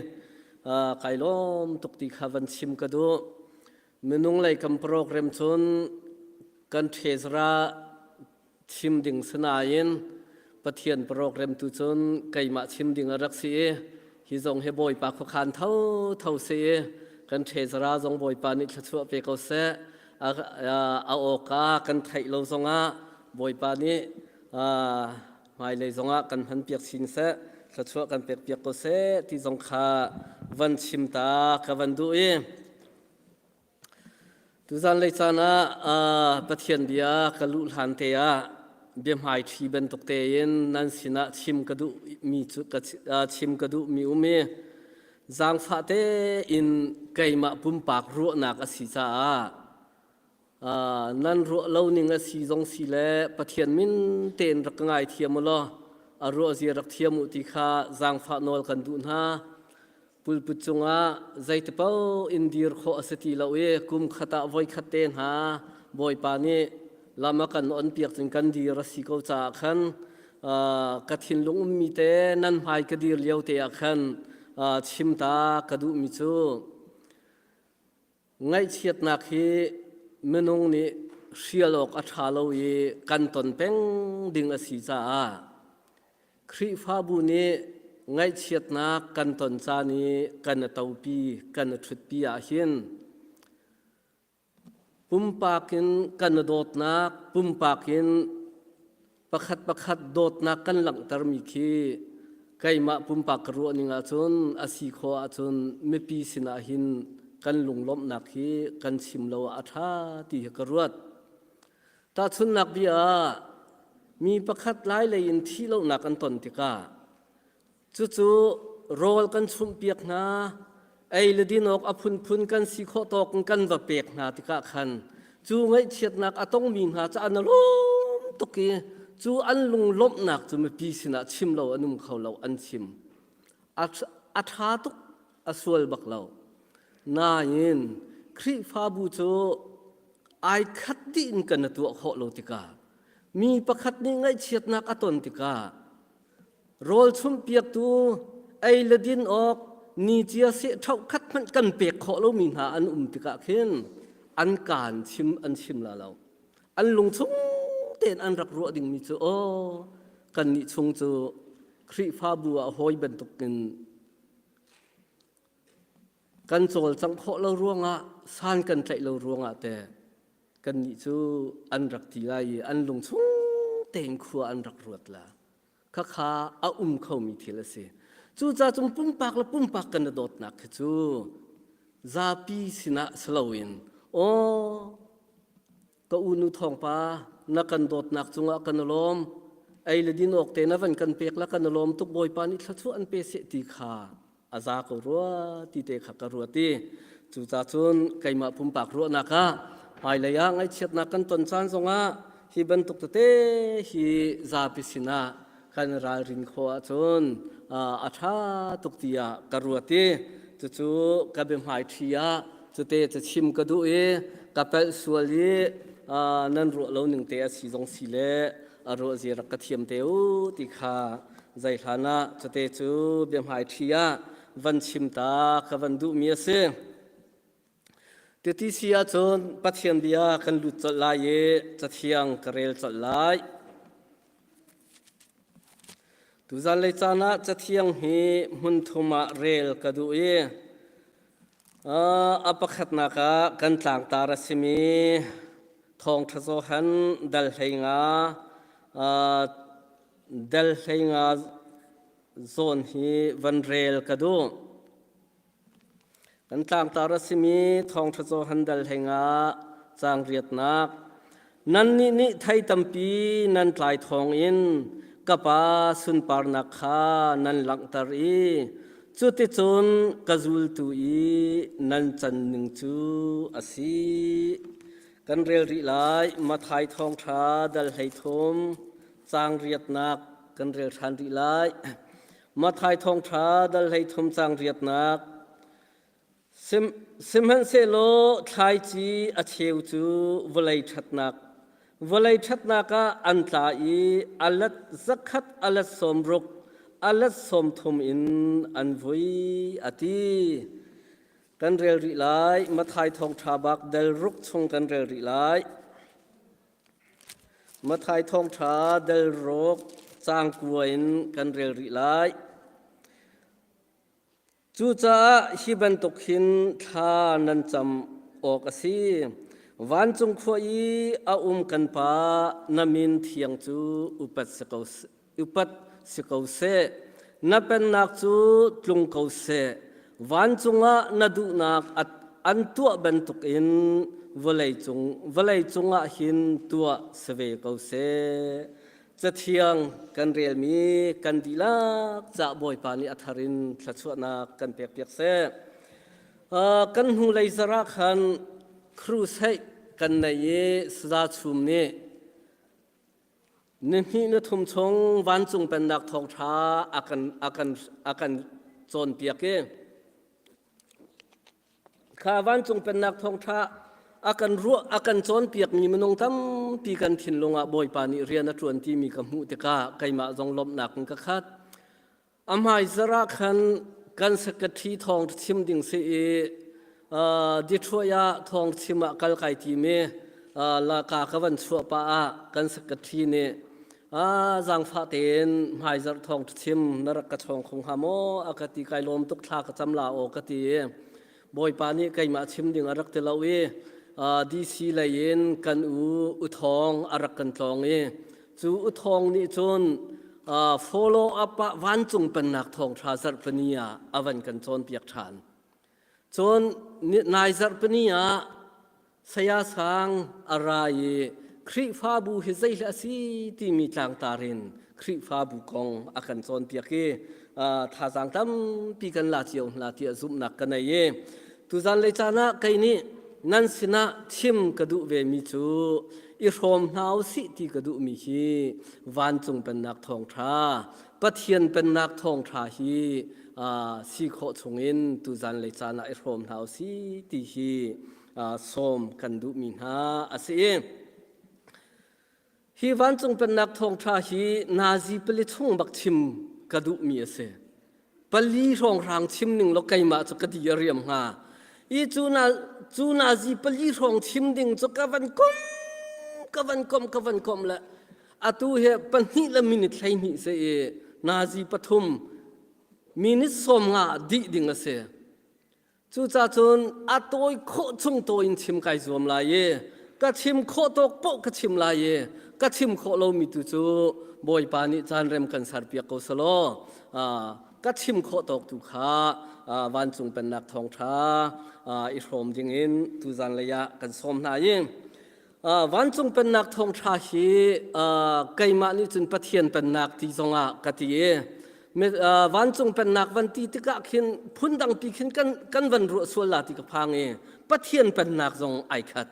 S2: kai lawm tuk ti kha van chim ka duh. Minung lei kan program cun kan ṭhezra chim ding si nain Pathian program tu cun keimah chim ding a rak si i hi zong hi Bawipa khuakhan tho tho si i kan ṭhezra zong Bawipa nih thluachuah pe ko seh. A awka kan theih lo zongah Bawipa nih hmailei zongah kan hman piak chin seh, thluachuah kan pek piak ko seh ti zong kha van chim ta ka van duh i Tuzan lei caan ah Pathian bia ka luh hlan te ah biahmaiṭhi bantuk tein nan sinah chim ka duhmi cu ka chim ka duhmi um i zaangfah tein keimah pumpak ruahnak a si caah nan ruah lo ning a si zong si le Pathian min tein rak ka ngaithiam u law a ruah zia rak thiam u ti kha zaangfah nawl kan duh hna. Pulput cungah zeitipaoh in dir khawh a si ti lo i kum khat ah voikhat te hna Bawipa nih lam a kan onpiak cun kan dir a si ko caah khan ka thinlung ummi te nan hmai ka dir lio te ah khan chim ta ka duhmi cu ngaihchiatnak hi minung nih hrial awk a ṭha lo i kan ton peng ding a si caah Khrihfabu nih ngaihchiatnak kan ton caan i kan i topi, kan i ṭhutpi ahhin pumpak in kan i dawtnak, pumpak in pakhat pakhat dawtnak kan langhtermi khi keimah pumpak ka ruah ning ahcun a si khawh ahcun mipi sinah hin kan lunglawmhnak hi kan chim lo ah a ṭha ti hi ka ruat. Tahchunhnak bia ah mi pakhat lai lei in thih lonak an ton tikah cucu rawl kan chumhpiak hna ei le din awk a phunphun kan si khawh tawk in kan va pek hna tikah khan cu ngaihchiatnak a tongmi hna cu an lawm tuk i cu an lunglawmhnak cu mipi sinah chim lo an um kho lo an chim a ṭha tuk a sual bak lo nain Khrihfabu cu ai khat dih in kan tuah khawh lo tikah mi pakhat nih ngaihchiatnak a ton tikah rawl chumhpiaktu ei le din awk ni cia seh ṭhoh khat hmanh kan pek khawh lomi hna an um tikah khin an kaan chim an chim la lo an lung chung tein an rak ruah dingmi cu aw kannih chung cu Khrihfabu ah hawi bantukin kan cawlcangh khawh lo ruangah san kan tlaih lo ruangah te kannih cu an rak ti lai i an lung chung tein khua an rak ruat la khakha a um khomi thil a si cucaah cun pumpak le pumpak kan i dawtnak khi cu zapi sinah si loin aw Ka unu thawngpa, na kan dawtnak cungah kan i lawm. Ei le din awk te na van kan pek la kan i lawm tuk Bawipa nih thluachuah an pe seh ti kha a za ko rua ti te kha ka ruat i cucaah cun keimah pumpak ruahnak ah hmailei ah ngaihchiatnak kan ton caan zongah hi bantuk tete hi zapi sinah kan ralrin khawh ahcun a ṭha tuk tiah ka ruat i cucu ka biahmaiṭhi ah cute ca chim ka duh i ka palh sual i nan ruah lo ning te a si zong si le a ruah zia rak ka thiam te u ti kha zei hlan ah cute cu biahmaiṭhi ah van chim ta ka van duhmi a si. Titi si ahcun Pathian bia kan lut colh lai i Cathiang ka rel colh lai. Tuzan lei caan ah Cathiang hi hmun thum ah rel ka duh i a pakhatnak ah kan tlangtar a simi Thawngṭha Johan dal 15 dal 15 zawn hi van rel ka duh. Kan tlangtar a simi Thawngṭha Johan dal hlengah caang riatnak Nannih nih thei tampi nan tlai thawngin ka Pa sunparnak kha nan langhter i cuticun ka zultu i nan can ning cu a si. Kan rel rih lai Matthai Thawngṭha dal 13 caang riatnak.
S9: kan rel ṭhan rih lai. Matthai thawngṭha dal 13 caang riatnak. Sihmanhsehlaw thlaici a cheu cu vawlei ṭhatnak vawlei ṭhatnak ah an tla i a let zakhat a let 60 a let 30 in an vui a ti. Kan rel rih lai. Matthai thawngṭha bak del ruk chung kan rel rih lai. Matthai thawngṭha del ruk caang kua in kan rel rih lai. Cucaah hi bantuk hin thla nan cam awk a si. Vancung khua i a um kan Pa, na min thiang cu upat si ko, upat si ko seh. Na pennak cu tlung ko seh. Vancung ah na duhnak an tuah bantukin vawleicung vawleicung ah hin tuah si ve ko seh. Cathiang kan relmi kan dihlak cah Bawipa nih a thar in thluachuahnak kan pekpiak seh. Kan hnulei zarh ah khan crusade kan nei i Saza Chum nih nihnih ni thum chung vancung pennak thawngṭha a kan a kan a kan cawnpiak i Kha vancung pennak thawngṭha a kan ruah a kan cawnpiakmi minung tampi kan thinlung ah Bawipa nih rian a ṭuan timi ka hmuh tikah keimah zong lawmhnak in ka khat. A hmaizarh ah khan kan secretary thawng chim ding si i Detroit ah thawng chim ah kal kai tim i laka ka van chuah pah ah kan secretary nih zaangfah tein hmaizarh thawng chim na rak ka chawng kho hnga maw a ka ti kai lawm tuk thla ka cam la aw ka ti i Bawipa nih keimah chim ding a rak ti lo i DC lei in kan u uthawng a rak kan tlawng i cu uthawng nih cun follow up ah vancung pennak thawngṭha zarhpini ah a van kan cawnpiak ṭhan. Cun nai zarhpini ah Saya Sang a ra i Khrihfabu hi zeihle a si timi tlangtar in Khrihfabu kong a kan cawnpiak i thazaang tampi kan la cio hna tiah zumhnak ka nei i tuzan lei caan ah kei nih nan sinah chim ka duh vemi cu i hrawm hna usih ti ka duhmi hi vancung pennak thawngṭha Pathian pennak thawngṭha hi si khawh chungin tuzan lei caan ah i hrawm hna usih ti hi sawm kan duhmi hna a si. Hi vancung pennak thawngṭha hi nazi pali chung bak chim ka duhmi a si. Pali hrawnghrang chim ning law keimah cu ka di a riam hnga. I cu na cu nazi pali hrawng chim ding cu ka van kom ka van kom ka van kom le atu he pahnih le minute 12 se i nazi pathum minute 50 dih ding a si. Cucacun a tawi khawh chung tawi in chim kai zuam lai i ka chim khawh tawk paoh ka chim lai i ka chim khawh lomi tu cu Bawipa nih caan rem kan serpiak ko selaw ka chim khawh tawk tu kha vancung pennak thawngṭha i hrawm dingin tuzan lei ah kan sawm hna i Vancung pennak thawngṭha hi keimah nih cun Pathian pennak ti zongah ka ti i vancung pennak van ti tikah khin phundangpi khin kan, kan van ruah sual la ti ka phang i Pathian pennak zong ai khat.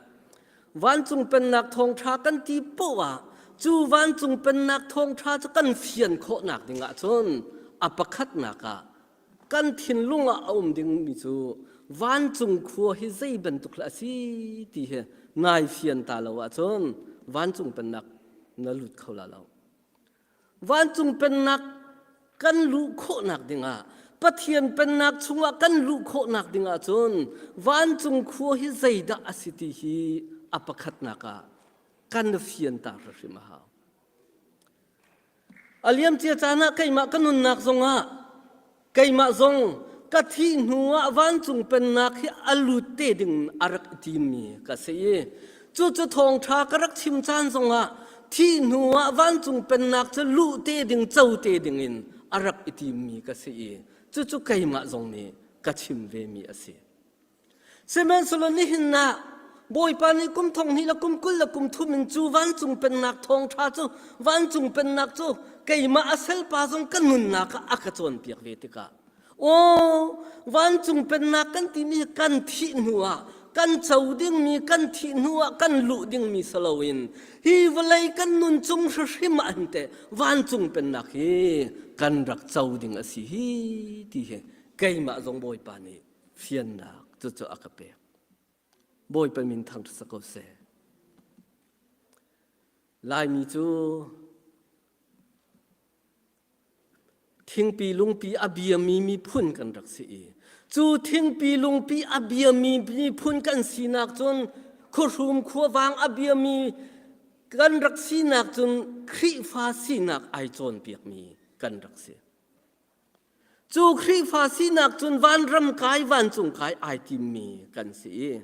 S9: Vancung pennak thawngṭha kan ti poah ah cu vancung pennak thawngṭha cu kan fian khawhnak dingah cun a pakhatnak ah kan thinlung ah a um dingmi cu vancung khua hi zei bantuk hlah a si ti hi nai fian ta lo ahcun vancung pennak na lut kho la lo. Vancung pennak kan luh khawhnak dingah Pathian pennak chungah kan luh khawhnak dingah cun vancung khua hi zeidah a si ti hi a pakhatnak ah kan fian ta hrim a hau. A liamcia caan ah keimah ka nunnak zongah keimah zong ka thih hnu ah vancung pennak hi a lut te ding a rak i timmi ka si i cucu thawngṭha ka rak chim caan zongah thih hnu ah vancung pennak cu luh te ding co te ding in a rak i timmi ka si i cucu keimah zong nih ka chim vemi a si. Sihmanhsehlaw nihin ah Bawipa nih kum thong hnih le kum 20 le kum thum in cu vancung pennak thawngṭha cu vancung pennak cu keimah a salpa zong ka nunnak ah a ka cawnpiak ve tikah aw vancung pennak kan timi kan thih hnu ah. kan co dingmi kan thih hnu ah kan luh dingmi si loin hi vawlei kan nun cung hrimhrim ah hin teh vancung pennak hi kan rak co ding a si hi ti hi keimah zong Bawipa nih fiannak cucu a ka pek. Bawipa min thangṭhat si ko seh. Laimi cu Thingpi lungpi a biami miphun kan rak si i cu thingpi lungpi a biami miphun kan sinak cun khuahrum khuavang a biami kan rak sinak cun Khrihfa sinak ai cawnpiakmi kan rak si. Cu Khrihfa sinak cun vanram kai vancung kai ai timmi kan si i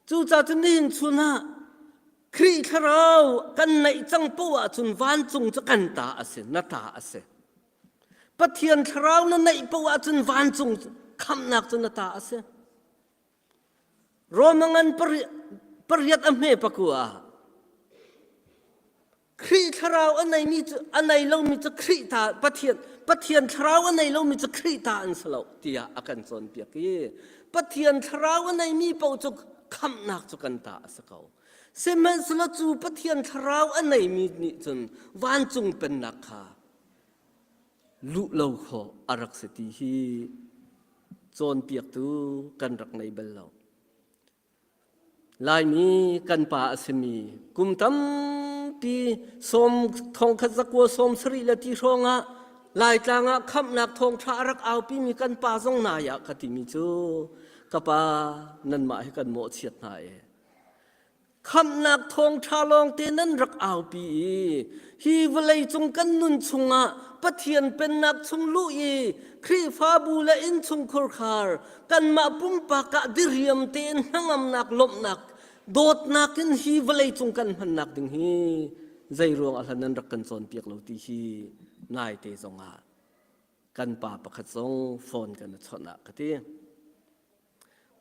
S9: Cucaah cun nihin chun ah Khrih thlarau kan neih cang poah ahcun vancung cu kan ta a si, na ta a si. Pathian thlarau na neih poah ahcun vancung khamhnak cu na ta a si. Roma ngan pariat a hme pakua ah Khrih thlarau a neimi cu a nei lomi cu Khrih ta Pathian Pathian thlarau a nei lomi cu Khrih ta an si lo tiah a kan cawnpiak i Pathian thlarau a neimi paoh cu khamhnak cu kan ta a si ko. Sihmanhsehlaw cu Pathian thlarau a neimi nih cun vancung pennak kha luh lo khawh a rak si ti hi cawnpiaktu kan rak nei bal lo. Laimi kan pa a simi kum tampi sawm thongkhat zakua sawm sarih le ti hrawng ah Laitlang ah khamhnak thawngṭha a rak aupimi kan pa zong nai ah ka timi cu ka pa nanmah hi kan mawhchiat hna e. Khamhnak thawngṭha lawngte nan rak aupi i hi vawleicung kan nun chungah Pathian pennak chung luh i Khrihfabu le innchungkhur khar kanmah pumpak ah diriam tein hnangamnak lawmhnak dawtnak in hi vawleicung kan hmannak ding hi zei ruang ah hlan nan rak kan cawnpiak lo ti hi naite zongah kan pa pakhat zong phone kan i chawnh ah ka ti.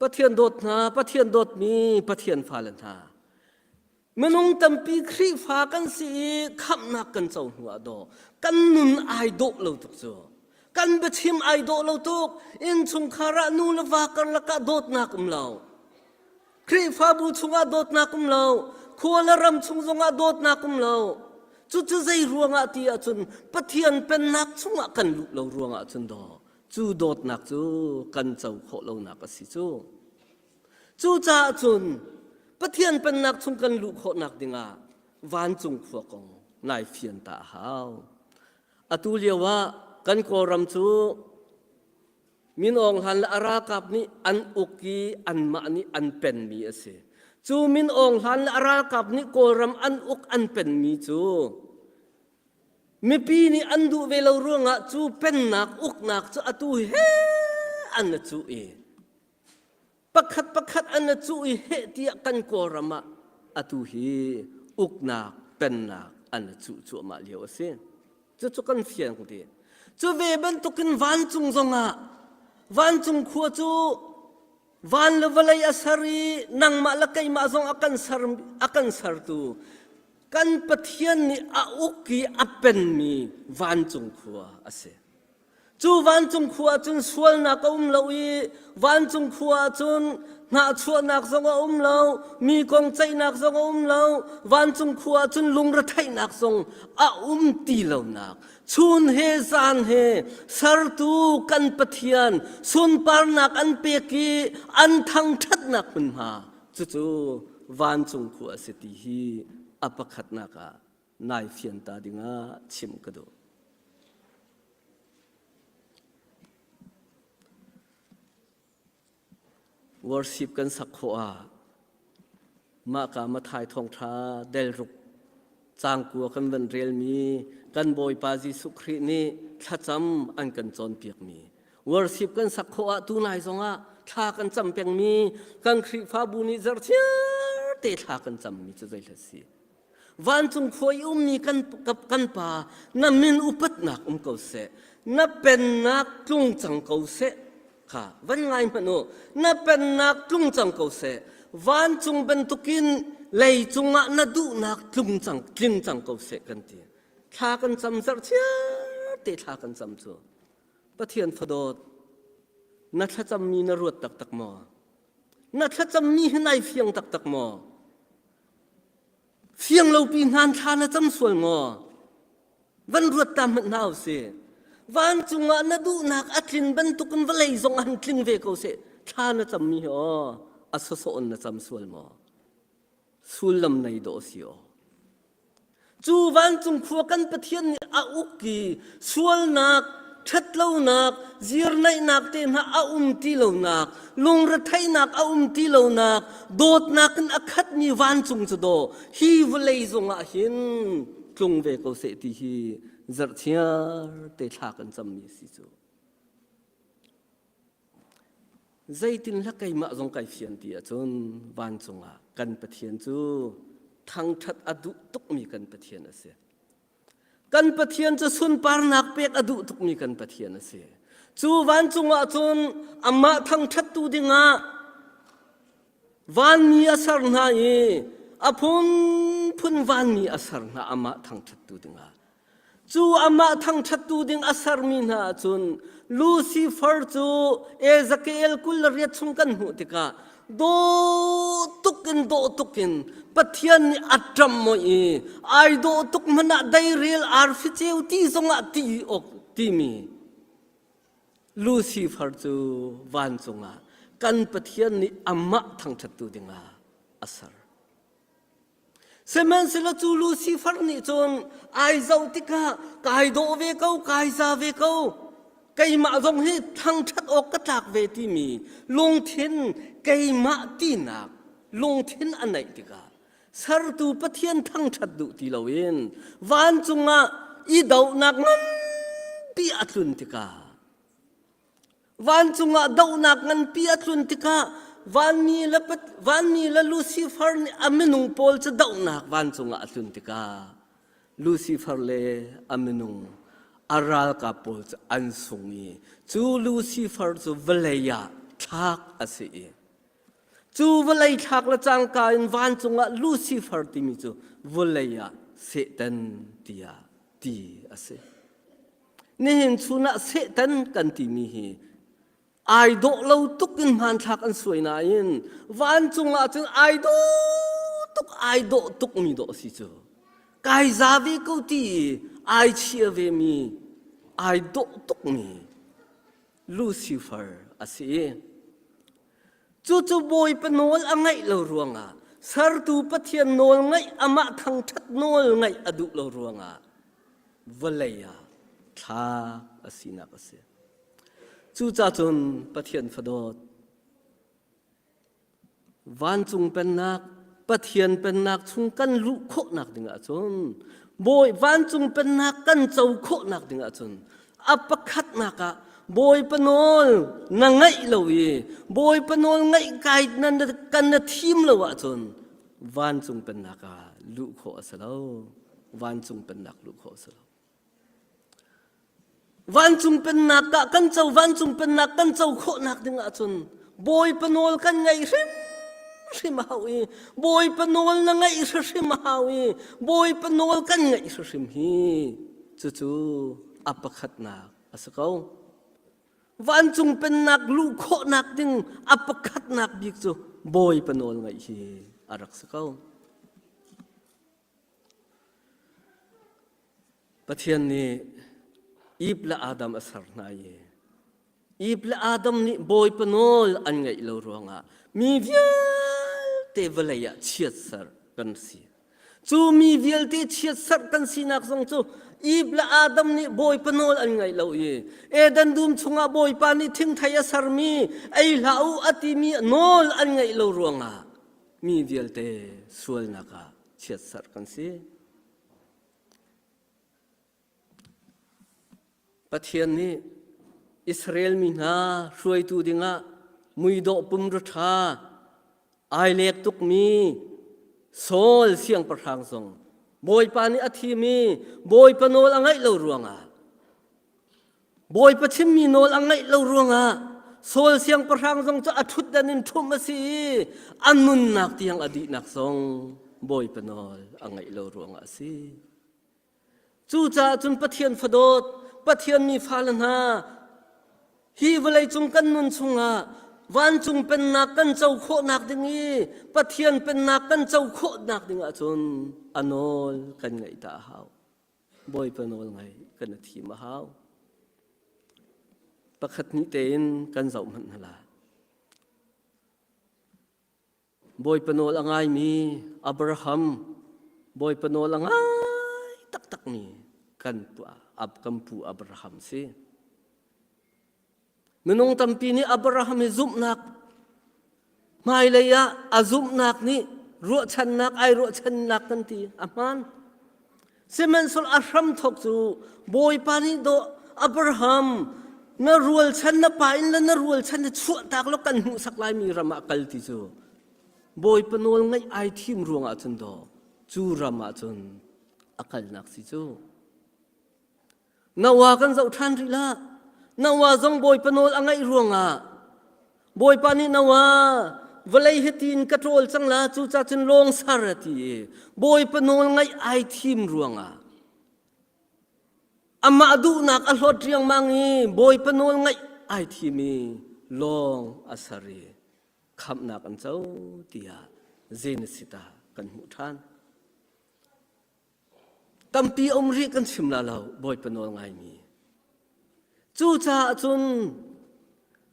S9: Pathian dawt hna, Pathian dawtmi Pathian fale hna, minung tampi Khrihfa kan si i khamhnak kan co hnu ah daw kan nun ai dawh lo tuk cu. Kan biachim ai dawh lo tuk. Innchungkhar ah nu le va karlak ah dawtnak um lo. Khrihfabu chungah dawtnak um lo. Khua le ram chung zongah dawtnak um lo. Cucu zei ruangah ti ahcun Pathian pennak chungah kan luh lo ruangah cun daw cu dawtnak cu kan co khawh lonak a si cu. Cucaah cun Pathian pennak chung kan luh khawhnak dingah vancung khua kong nai fian ta a hau. Atu lio ah kan Kawlram cu Min Aung Hlaing le a ralkap nih an uk i anmah nih an penmi a si. Cu Min Aung Hlaing le a ralkap nih Kawlram an uk an penmi cu mipi nih an duh ve lo ruangah cu pennak uknak cu atu he an na cuh i pakhat pakhat an na cuh i heh tiah kan Kawlram ah atu hi uknak pennak an na cuh cuahmah lio a si. Cucu kan fiang ti. Cu ve bantukin vancung zongah vancung khua cu van le vawlei a ser i nangmah le keimah zong a kan ser a kan sertu kan Pathian nih a uk i a penmi vancung khua a si. Cu vancung khua ah cun sualnak a um lo i vancung khua ah cun hnahchuahnak zong a um lo, mi kong ceihnak zong a um lo, vancung khua ah cun lungretheihnak zong a um ti lonak. Chun he zan he sertu kan Pathian sunparnak an pek i an thangṭhatnak hmunhma cucu vancung khua a si ti hi a pakhatnak ah nai fian ta dingah chim ka duh. Worship kan sak khawh ah mah ka Mathai thawngṭha delruk cangkua kan van relmi kan Bawipa Jesuh Khrih nih thlacam an kan cawnpiakmi worship kan sak khawh ah tunai zongah thla kan cam pengmi kan Khrihfabu nih zarhchiar te thla kan cammi cu zei hlat si Vancung khua i ummi kan, kan pa na min upatnak um ko seh na pennak tlung cang ko seh kha van ngai hmanh u na pennak tlung cang ko seh vancung bantukin leicung ah na duhnak tlung cang tling cang ko seh kan ti thla kan cam zarh chiar te thla kan cam cu Pathian fadawt na thlacammi na ruat taktak maw? Na thlacammi hi nai fiang taktak maw? Fiang lopi hnan thla na cam sual maw? Van ruat ta hmanh hna usih. Vancung ah na duhnak a tlin bantukin vawlei zong han tling ve ko seh. Thla na cammi hi aw a sawsawh in na cam sual maw? Sullam nei dawh si aw. Cu vancung khua kan Pathian nih a uk i sualnak, ṭhatlonak, zirnaihnak te hna a um ti lonak, lungretheihnak a um ti lonak, dawtnak in a khatmi vancung cu daw hi vawlei zongah hin tlung ve ko seh ti hi zarhchiar te thla kan cammi si cu. Zeitin hla keimah zong kai fian ti ahcun vancung ah kan Pathian cu thangṭhat a duh tukmi kan Pathian a si. Kan Pathian cu sunparnak pek a duh tukmi kan Pathian a si. Cu vancung ah cun amah thangṭhattu dingah vanmi a ser hna i a phunphun vanmi a ser hna amah thangṭhattu dingah. Cu amah thangṭhattu ding a sermi hna ahcun Lucifer cu Ezekiel 28 chung kan hmuh tikah dawh tuk in dawh tuk in Pathian nih a ṭamh maw i ai dawh tuk hmanh ah deirel arfi ceu ti zongah ti awk timi Lucifer cu vancung ah kan Pathian nih amah thangṭhattu dingah a ser. Sihmanhsehlaw cu Lucifer nih cun ai zoh tikah kai dawh ve ko, kai za ve ko, keimah zong hi thangṭhat awk ka tlak ve timi lungthin keimah tinak lungthin a neih tikah sertu Pathian thangṭhat duh ti loin vancung ah i dohnak nganpi a tlun tikah Vancung ah dohnak nganpi a tlun tikah vanmi le vanmi le Lucifer nih a minung pawl cu dohnak vancung ah a tlun tikah Lucifer le a minung a ralkap pawl cu an sung i cu Lucifer cu vawlei ah thlak a si i cu vawlei thlak le cangka in vancung ah Lucifer timi cu vawlei ah Satan tiah ti a si. Nihin chun ah Satan kan timi hi ai dawh lo tuk in hmanthlak an suai nain vancung ah cun ai dawh tuk ai dawh tuk mi dawh si cu kai za ve ko ti i ai chia ve mi ai dawh tuk mi Lucifer a si. Cucu Bawipa nawl a ngaih lo ruangah sertu Pathian nawl ngaih amah thangṭhat nawl ngaih a duh lo ruangah vawlei ah thlak a sinak a si. Cucaah cun Pathian fadawt vancung pennak Pathian pennak chung kan luh khawhnak ding ahcun Bawi vancung pennak kan co khawhnak ding ahcun a pakhatnak ah Bawipa nawl na ngaih lo i Bawipa nawl ngaih kai na kan na thim lo ahcun vancung pennak ah luh khawh a si lo. Vancung pennak luh khawh a si lo. Vancung pennak ah kan co vancung pennak kan co khawhnak ding ahcun Bawipa nawl kan ngaih hrimhrim a hau i Bawipa nawl na ngaih hrimhrim a hau i Bawipa nawl kan ngaih hrimhrim hi cucu a pakhatnak a si ko. Vancung pennak luh khawhnak ding a pakhatnak bik cu Bawipa nawl ngaih hi a rak si ko. Pathian nih Eve le Adam a ser hna i Eve le Adam nih Bawipa nawl an ngaih lo ruangah mi vialte vawlei ah chiatser kan si. Cu mi vialte chiatserh kan sinak zong cu Eve le Adam nih Bawipa nawl an ngaih lo i Eden dum chungah Bawipa nih thingthei a sermi ei hlah u a timi nawl an ngaih lo ruangah mi vialte sualnak ah chiatserh kan si. Pathian nih Israel mi hna hruaitu dingah muidawh pumrua ṭha ai lek tukmi Saul siangpahrang zong Bawipa nih a thim i Bawipa nawl a ngaih lo ruangah Bawipa chimmi nawl a ngaih lo ruangah Saul siangpahrang zong cu a ṭhutdan in ṭhumh a si i a nunnak tiang a dihnak zong Bawipa nawl a ngaih lo ruangah a si. Cucaah cun Pathian fadawt, Pathian mi fale hna, hi vawleicung kan nun chungah. Vancung pennak kan co khawhnak ding i Pathian pennak kan co khawhnak ding ahcun a nawl kan ngaih ta a hau. Bawipa nawl ngaih kan i thim a hau. Pakhat hnih tein kan zoh hmanh hna lai. Bawipa nawl a ngaimi Abraham Bawipa nawl a ngai taktakmi kan kan pu Abraham si. Minung tampi nih Abraham hi zumhnak hmailei ah a zumhnak nih ruahchannak ai ruahchannak kan ti a hmaan. Sihmanhsehlaw a hramthawk cu Bawipa nih dawh Abraham na rualchan na pa in le na rualchan na chuahtak law kan hmuhsak laimi ram ah kal ti cu Bawipa nawl ngaih ai thim ruangah cun daw cu ram ah cun a kalnak si cu. Noah kan zoh ṭhan rih lah. Noah zong Bawipa nawl a ngaih ruangah Bawipa nih Noah vawlei hi tiin ka ṭawl cang la cucaah cun lawng sar a ti i Bawipa nawl ngaih ai thim ruangah amah duhnak a hlawt riangmang i Bawipa nawl ngaih ai thim i lawng a ser i khamhnak an co tiah Genesis ah kan hmuh ṭhan. Tampi um rih kan chim la lo, Bawipa nawl ngaimi. Cucaah cun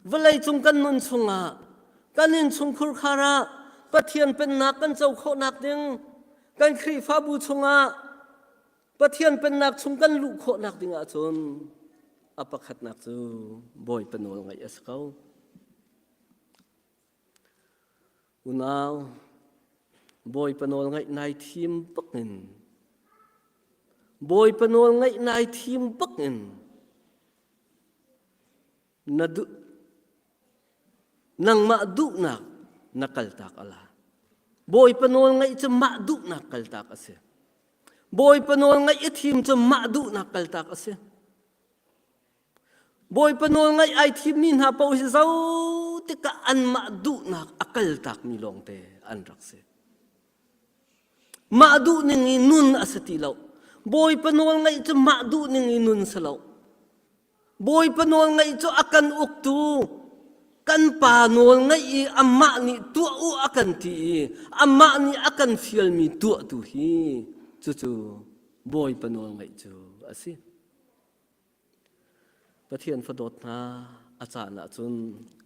S9: vawleicung kan nun chungah kan innchungkhur khar ah Pathian pennak kan co khawhnak ding kan Khrihfabu chungah Pathian pennak chung kan luh khawhnak ding ahcun a pakhatnak cu Bawipa nawl ngaih a si ko. Unau, Bawipa nawl ngaih nai thim bak in Bawipa nawl ngaih nai thim bak in na duh nangmah duhnak na kaltak ala. Bawipa nawl ngaih cu mah duhnak kaltak a si. Bawipa nawl ngaih i thim cu mah duhnak kaltak a si. Bawipa nawl ngaih ai thimmi hna paoh hi zo tikah anmah duhnak a kaltakmi lawngte an rak si. Mah duhning i nun a si ti lo. Bawipa nawl ngaih cu mah duhning i nun si lo. Bawipa nawl ngaih cu a kan uktu kan pa nawl ngaih i amah nih tuah u a kan ti i amah nih a kan fialmi tuah tu hi cucu Bawipa nawl ngaih cu a si. Pathian fadawt hna a caan ahcun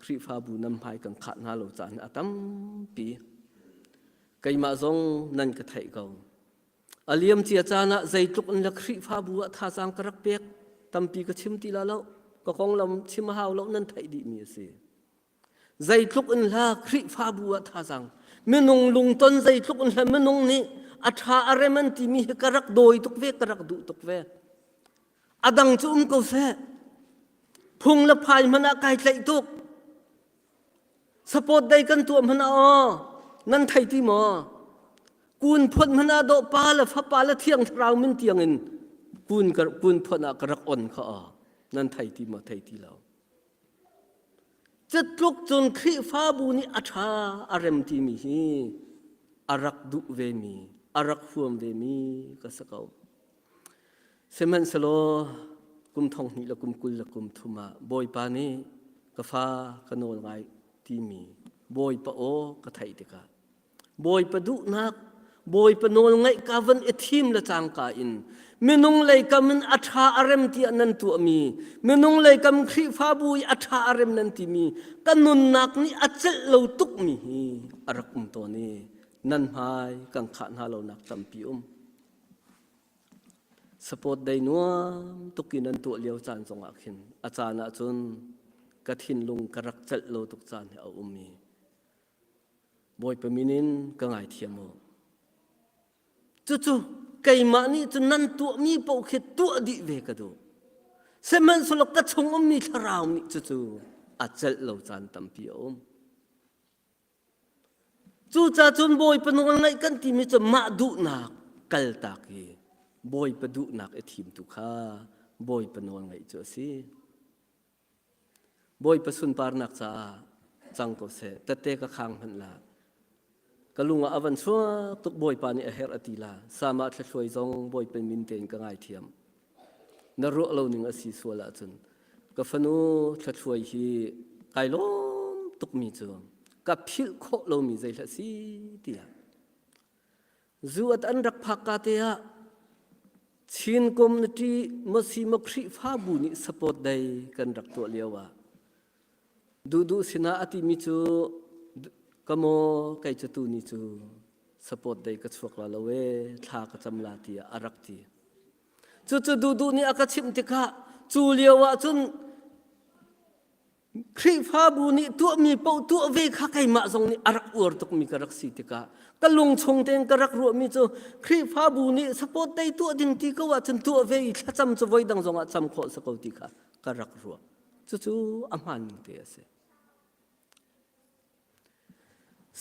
S9: Khrihfabu nan hmai kan khah hna lo caan a tampi. Keimah zong nan ka theih ko. A liamcia caan ah zeitluk in le Khrihfabu ah thazaang ka rak pek tampi ka chim ti la lo. Ka konglam chim a hau lo nan theih dihmi a si. Zeitluk in hla Khrihfabu ah thazaang minung lungton zeitluk in hla minung nih a ṭha a rem an timi hi ka rak dawi tuk ve ka rak duh tuk ve. A dang cu um ko seh. Phung le phai hmanh ah kai tlaih tuk. Support day kan tuah hmanh ah aw nan thei ti maw? Kun phot hmanh ah dawh pa le fapa le thiang thlarau min tiang in kun kun phot ah ka rak on kha aw nan thei ti maw thei ti lo. Cutluk cun Khrihfabu nih a ṭha a rem timi hi a rak duh vemi, a rak huam vemi ka si ko. Sihmanhsehlaw kum thong hnih le kum 20 le kum thum ah Bawipa nih ka fa ka nawl ngai timi Bawipa aw ka theih tikah Bawipa duhnak Bawipa nawl ngaih ka van i thim le cangka in minung lei kam in a ṭha a rem tiah nan tuahmi minung lei kam Khrihfabu i a ṭha a rem nan timi ka nunnak nih a celh lo tukmi hi a rak um tawn i nan hmai kan khah hna lonak tampi um. Support day nuam tuk in an tuah lio caan zongah khin a caan ahcun ka thinlung ka rak celh lo tuk caan hi a um i Bawipa min in ka ngaithiam u. Cucu keimah nih cun nan tuahmi paoh khi tuah dih ve ka duh. Sihmanhsehlaw ka chung ummi thlarau nih cucu a celh lo caan tampi a um. Cucaah cun Bawipa nawl ngaih kan timi cu mah duhnak kaltak i Bawipa duhnak i thim tu kha Bawipa nawl ngaih cu a si. Bawipa sunparnak caah cang ko seh. Tette ka khang hmanh la. Ka lung ah a van chuak tuk Bawipa nih a herh a ti la. Sama thlahluai zong Bawipa min tein ka ngaithiam. Na ruah lo ning a si sual ahcun ka fanu thlathluai hi kai lawm. tukmi cu ka philh khawh lomi zei hlah si tiah zu at an rak phak ka te ah Chin community masi ma Khrihfabu nih support day kan rak tuah lio ah duhduh sinah a timi cu ka maw kei cu tu ni cu support day ka chuak la lo e thla ka cam la tiah a rak ti. Cucu duhduh nih a ka chimh tikah cu lio ah cun Khrihfabu nih tuahmi paoh tuah ve kha keimah zong nih a rak uar tukmi ka rak si tikah ka lung chung tein ka rak ruahmi cu Khrihfabu nih support day tuah ding ti ko ahcun tuah ve i thlacam cu voi dang zongah cam khawh si ko ti kha ka rak ruah. Cucu a hmaan ning te a si.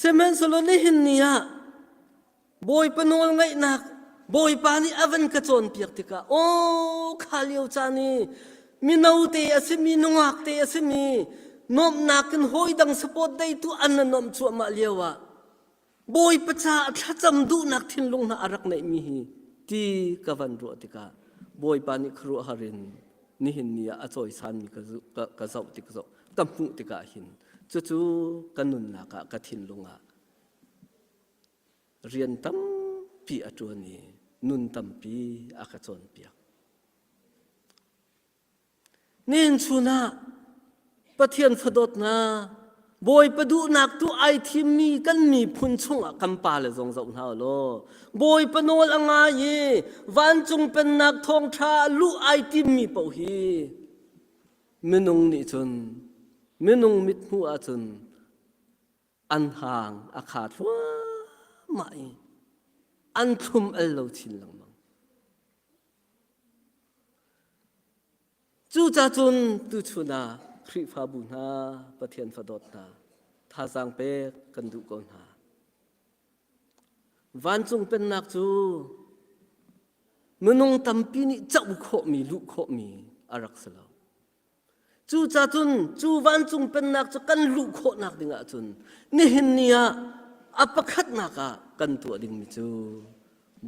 S9: Sihmanhsehlaw nihin ni ah Bawipa nawl ngaihnak Bawipa nih a van ka cawnpiak tikah aw kha lio caan i mino te a simi nungak te a simi nuamhnak in hawi dang support deitu an na nuamh cuahmah lio ah Bawipa caah thlacam duhnak thinlung hna a rak neihmi hi ti ka van ruah tikah Bawipa nih khuaruahhar in nihin ni ah a cawisanmi ka, ka, ka zoh tik zoh ka hmuh tikah hin cucu ka nunnak ah ka thinlung ah rian tampi a ṭuan i nun tampi a ka cawnpiak. Nihin chun ah Pathian fadawt hna Bawipa duhnak tu ai thimmi kan miphun chungah kan pale zong zoh hna law Bawipa nawl a ngai i vancung pennak thawngṭha luh ai timmi paoh hi minung nih cun minung mithmuh ahcun an hang a kha thluahmah i an thlum al lo chin lengmang. Cucacun tuchun ah Khrihfabu hna Pathian fadawt hna thazaang pek kan duh ko hna. Vancung pennak cu minung tampi nih co khawhmi luh khawhmi a rak si lo. Cucacun cu vancung pennak cu kan luh khawhnak ding ahcun nihin ni ah a pakhatnak ah kan tuah dingmi cu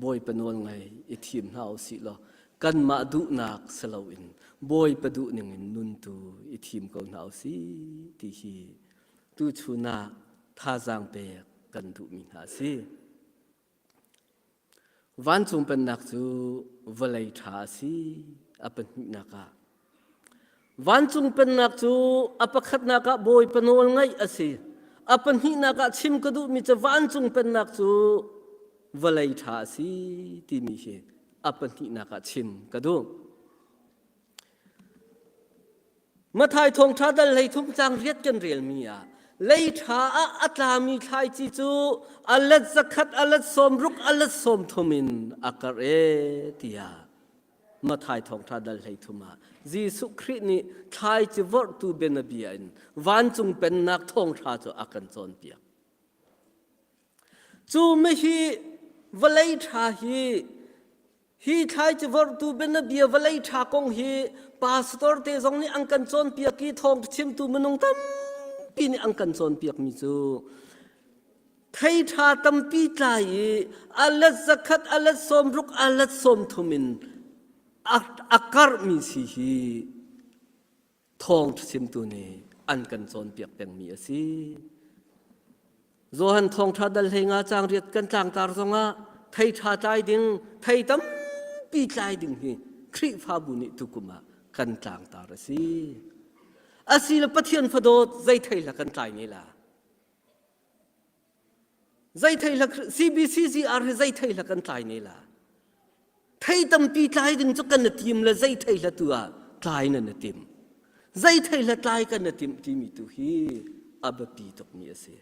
S9: Bawipa nawl ngai i thim hna u sih law kanmah duhnak si loin Bawipa duh ning in nun tu i thim ko hna u sih ti hi tuchun ah thazaang pek kan duhmi hna a si. Vancung pennak cu vawlei ṭha a si a pahnihnak ah. Vancung pennak cu a pakhatnak ah Bawipa nawl ngaih a si. A pahnihnak ah chim ka duhmi cu vancung pennak cu vawlei ṭha a si timi hi a pahnihnak ah chim ka duh. Mathai thawngṭha dal 13 caang riat kan relmi ah lei ṭha ah a tlami thlaici cu a let zakhat a let sawmruk a let sawmthum in a karh e tiah Mathai thawngṭha dal 13 ah Jesuh Khrih nih thlaici vorhtu bianabia in vancung pennak thawngṭha cu a kan cawnpiak. Cu mihi vawlei ṭha hi Hi thlaici vorhtu bianabia vawlei ṭha kong hi pastor te zong nih an kan cawnpiak i thawng chimtu minung tampi nih an kan cawnpiakmi cu thei ṭha tampi tlai i a let zakhat a let sawmruk a let sawmthum in a karhmi si hi thawngṭha chimtu nih an kan cawnpiak pengmi a si. Johan thawngṭha dal hlei nga caang riat kan tlangtar zongah thei ṭha tlai ding, thei tampi tlai ding hi Khrihfabu nih tukum ah kan tlangtar a si. Asi le Pathian fadawt zei thei hla kan tlai ne la. Zei thei hla CBCCR hi zei thei hla kan tlai ne la. Thei tampi tlai ding cu kan na tim le zei thei hla tu ah tlai na na tim. Zei thei hla tlai kan na tim timi tu hi a biapi tukmi a si.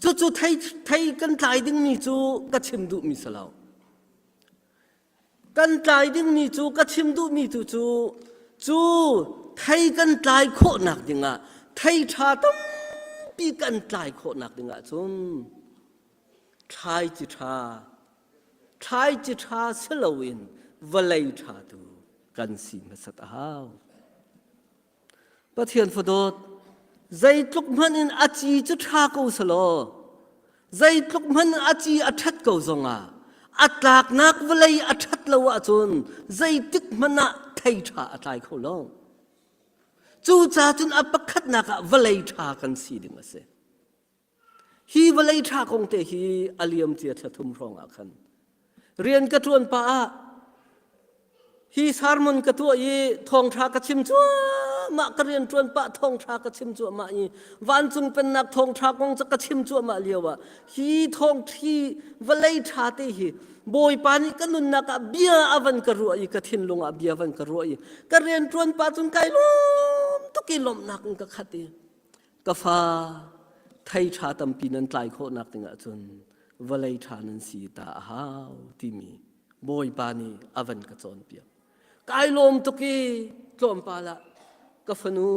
S9: Cucu thei, thei kan tlai dingmi cu ka chim duhmi si lo. Kan tlai dingmi cu ka chim duhmi tu cu cu thei kan tlai khawhnak dingah thei ṭha tampi kan tlai khawhnak dingah cun thlaici ṭha thlaici ṭha si loin vawlei ṭha tu kan si hmasat a hau. Pathian fadawt zeitluk hmanh in a ci cu ṭha ko selaw zeitluk hmanh a ci a ṭhat ko zongah a tlaknak vawlei a ṭhat lo ahcun zeitik hmanh ah thei ṭha a tlai kho lo. Cucaah cun a pakhatnak ah vawlei ṭha kan si ding a si. Hi vawlei ṭha kong te hi a liam cia thla thum hrawng ah khan rian ka ṭuan pah ah hi sermon ka tuah i thawngṭha ka chim cuahmah ka rian ṭuan pah thawngṭha ka chim cuahmah i vancung pennak thawngṭha kong cu ka chim cuahmah lio ah hi thawngṭhi vawlei ṭha te hi Bawipa nih ka nunnak ah bia a van ka ruah i ka thinlung ah bia van ka ruah i ka rian ṭuan pah cun kai lawm tuk i lawmhnak in ka khat i Ka fa, thei ṭha tampi nan tlai khawhnak dingah cun vawlei ṭha nan si ta a hau timi Bawipa nih a van ka cawnpiak. Kai lawm tuk i tlawmpal ah ka fanu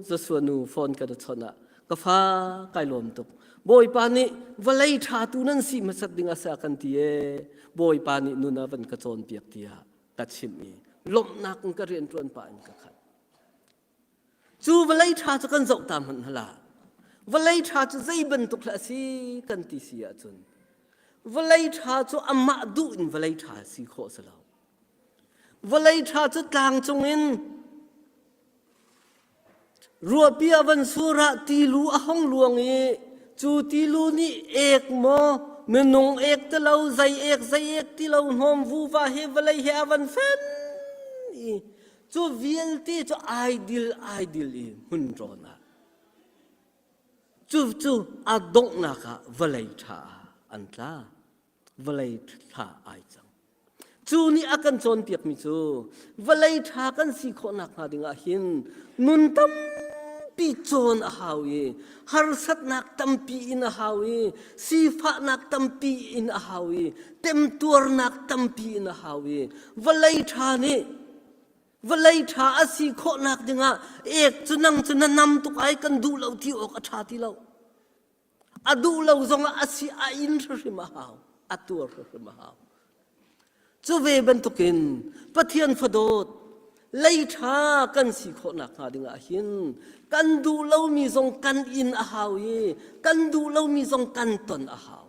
S9: Joshua nu phone ka chawnh ah ka fa kai lawm tuk. Bawipa nih vawlei ṭha tu nan si hmasat ding a si a kan ti ee. Bawipa nih nun a van ka cawnpiak tiah ka chimh i lawmhnak in ka rianṭuan pah in ka khat. Cu vawlei ṭha cu kan zoh ta hmanh hlah. Vawlei ṭha cu zei bantuk hlah a si kan ti si ahcun vawlei ṭha cu amah duh in vawlei ṭha si khawh si lo. Vawlei ṭha cu tlang cungin ruahpi a van sur ah tilu a hong luang i cu tilu nih ek maw minung ek ti lo zei ek zei ek ti lo hnawm vuva he vawlei he a van fen i Cu vialte cu ai dil ai dil i hmun rawn ah cu cu a donghnak ah vawlei ṭha ah an tla vawlei ṭha ai cang cu nih a kan cawnpiakmi cu vawlei ṭha kan si khawh nakhnga dingah hin nun tampi cawn a hau i harsatnak tampi in a hau i sifahnak tampi in a hau i temtuarnak tampi in a hau i vawlei ṭha nih vawlei ṭha a si khawhnak dingah ek cu nang cu na nam tuk ai kan duh lo ti awk a ṭha ti lo a duh lo zongah a si a in hrimhrim a hau a tuar hrimhrim a hau cu ve bantukin Pathian fadawt lei ṭha kan si khawhnak hnga dingah hin kan duh lomi zong kan in a hau i kan duh lomi zong kan ton a hau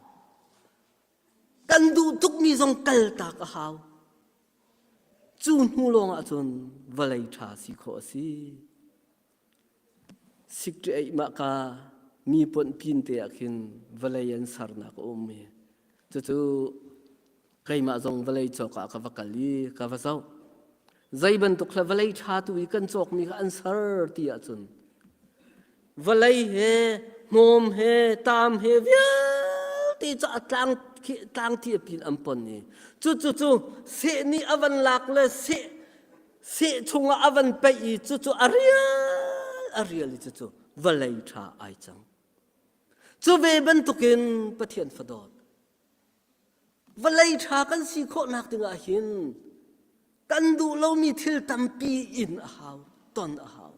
S9: Kan duh tukmi zong kaltak a hau. Cu hnu lawng ahcun vawlei ṭha si khawh a si. Sikṭi eih mah ka mi ponh pin te ah khin vawlei an sarnak a um i cucu keimah zong vawlei cawk ah ka va kal i ka va zoh. Zei bantuk hla vawlei ṭha tu i kan cawkmi kha an ser ti ahcun vawlei he hnawm he tam he vialte cu a tlang tlang ti pin an pon i cu cu cu seh nih a van lak le seh seh chungah a van peih i cu cu a rial a rial i cu cu vawlei ṭha ai cang cu ve bantukin Pathian fadawt Vawlei ṭha kan si khawhnak dingah hin kan duh lomi thil tampi in a hau, ton a hau.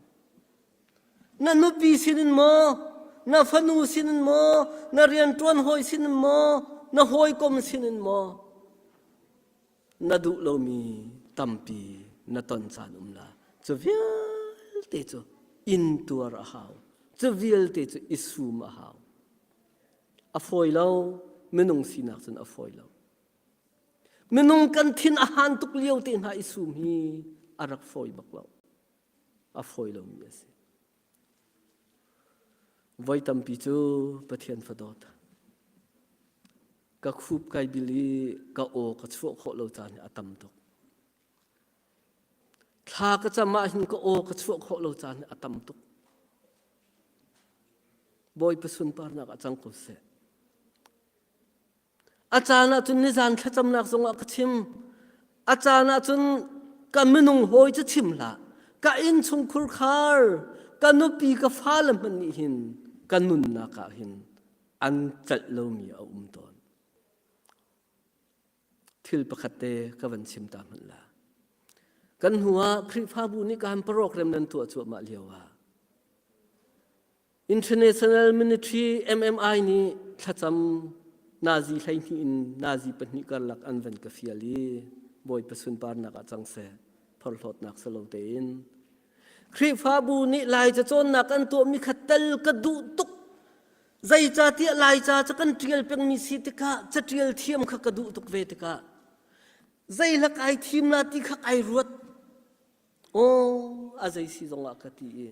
S9: Na nupi sinin maw, na fanu sinin maw, na rianṭuan hawi sinin maw, na hawikom sinin maw, na duh lomi tampi na ton caan um la. Cu vialte cu intuar a hau. Cu vialte cu i sum a hau. A fawi lo, minung sinak cun a fawi lo. Minung kan thin a han tuk lio te hna i sum hi a rak fawi bak lo. A fawi lomi a si. Voi tampi cu Pathian fadawt. Ka khup kai bil i ka aw ka chuah khawh lo caan hi a tam tuk. Thla ka cam ah hin ka aw ka chuah khawh lo caan hi a tam tuk. Bawipa sunparnak ah cang ko seh. A caan ah cun nizan thlacamnak zongah ka chim. A caan ah cun ka minung hawi cu chim hlah. Ka innchungkhur khar, ka nupi ka fale hmanh nih hin ka nunnak ah hin an celh lomi a um tawn. Thil pakhat te ka van chim ta hmanh la. Kan hnu ah Khrihfabu nih kan program nan tuah cuahmah lio ah International Military MMI nih thlacam nazi 12 in nazi pahnih karlak an van ka fial i Bawipa sunparnak ah cang seh phorhlawtnak salo tein Khrihfabu nih Lai cacawnnak an tuahmi kha tel ka duh tuk Zeicahtiah Laica cu kan ṭial pengmi si tikah caṭial thiam kha ka duh tuk ve tikah zeihla kai thim la ti kha kai ruat. Aw, a zei si zongah ka ti i.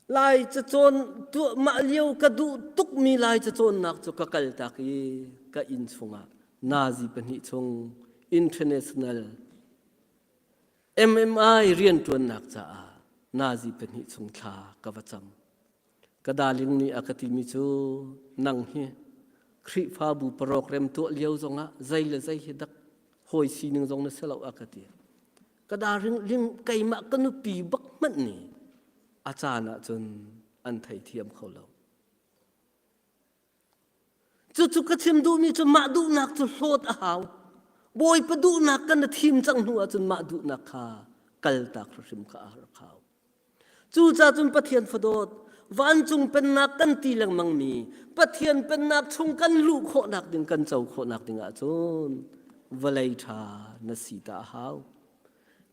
S9: Lai cacawn tuah mah lio ka duh tukmi Lai cacawnnak cu ka kaltak i ka inn chungah nazi pahnih chung international MMI rianṭuannak caah nazi pahnih chung thla ka va cam. Ka darling nih a ka timi cu nang hi Khrihfabu program tuah lio zongah zei le zei hi dak hawi sining zong na si lo a ka ti. Ka darling ling keimah ka nupi bak hmanh nih a caan ahcun an theithiam kho lo. Cucu ka chim duhmi cu mah duhnak cu hlawt a hau. Bawipa duhnak kan na thim cang hnu ahcun mah duhnak kha kaltak hrim kha a har hau. Cucaah cun Pathian fadawt vancung pennak kan ti lengmangmi Pathian pennak chung kan luh khawhnak ding kan co khawhnak ding ahcun vawlei ṭha na si ta a hau.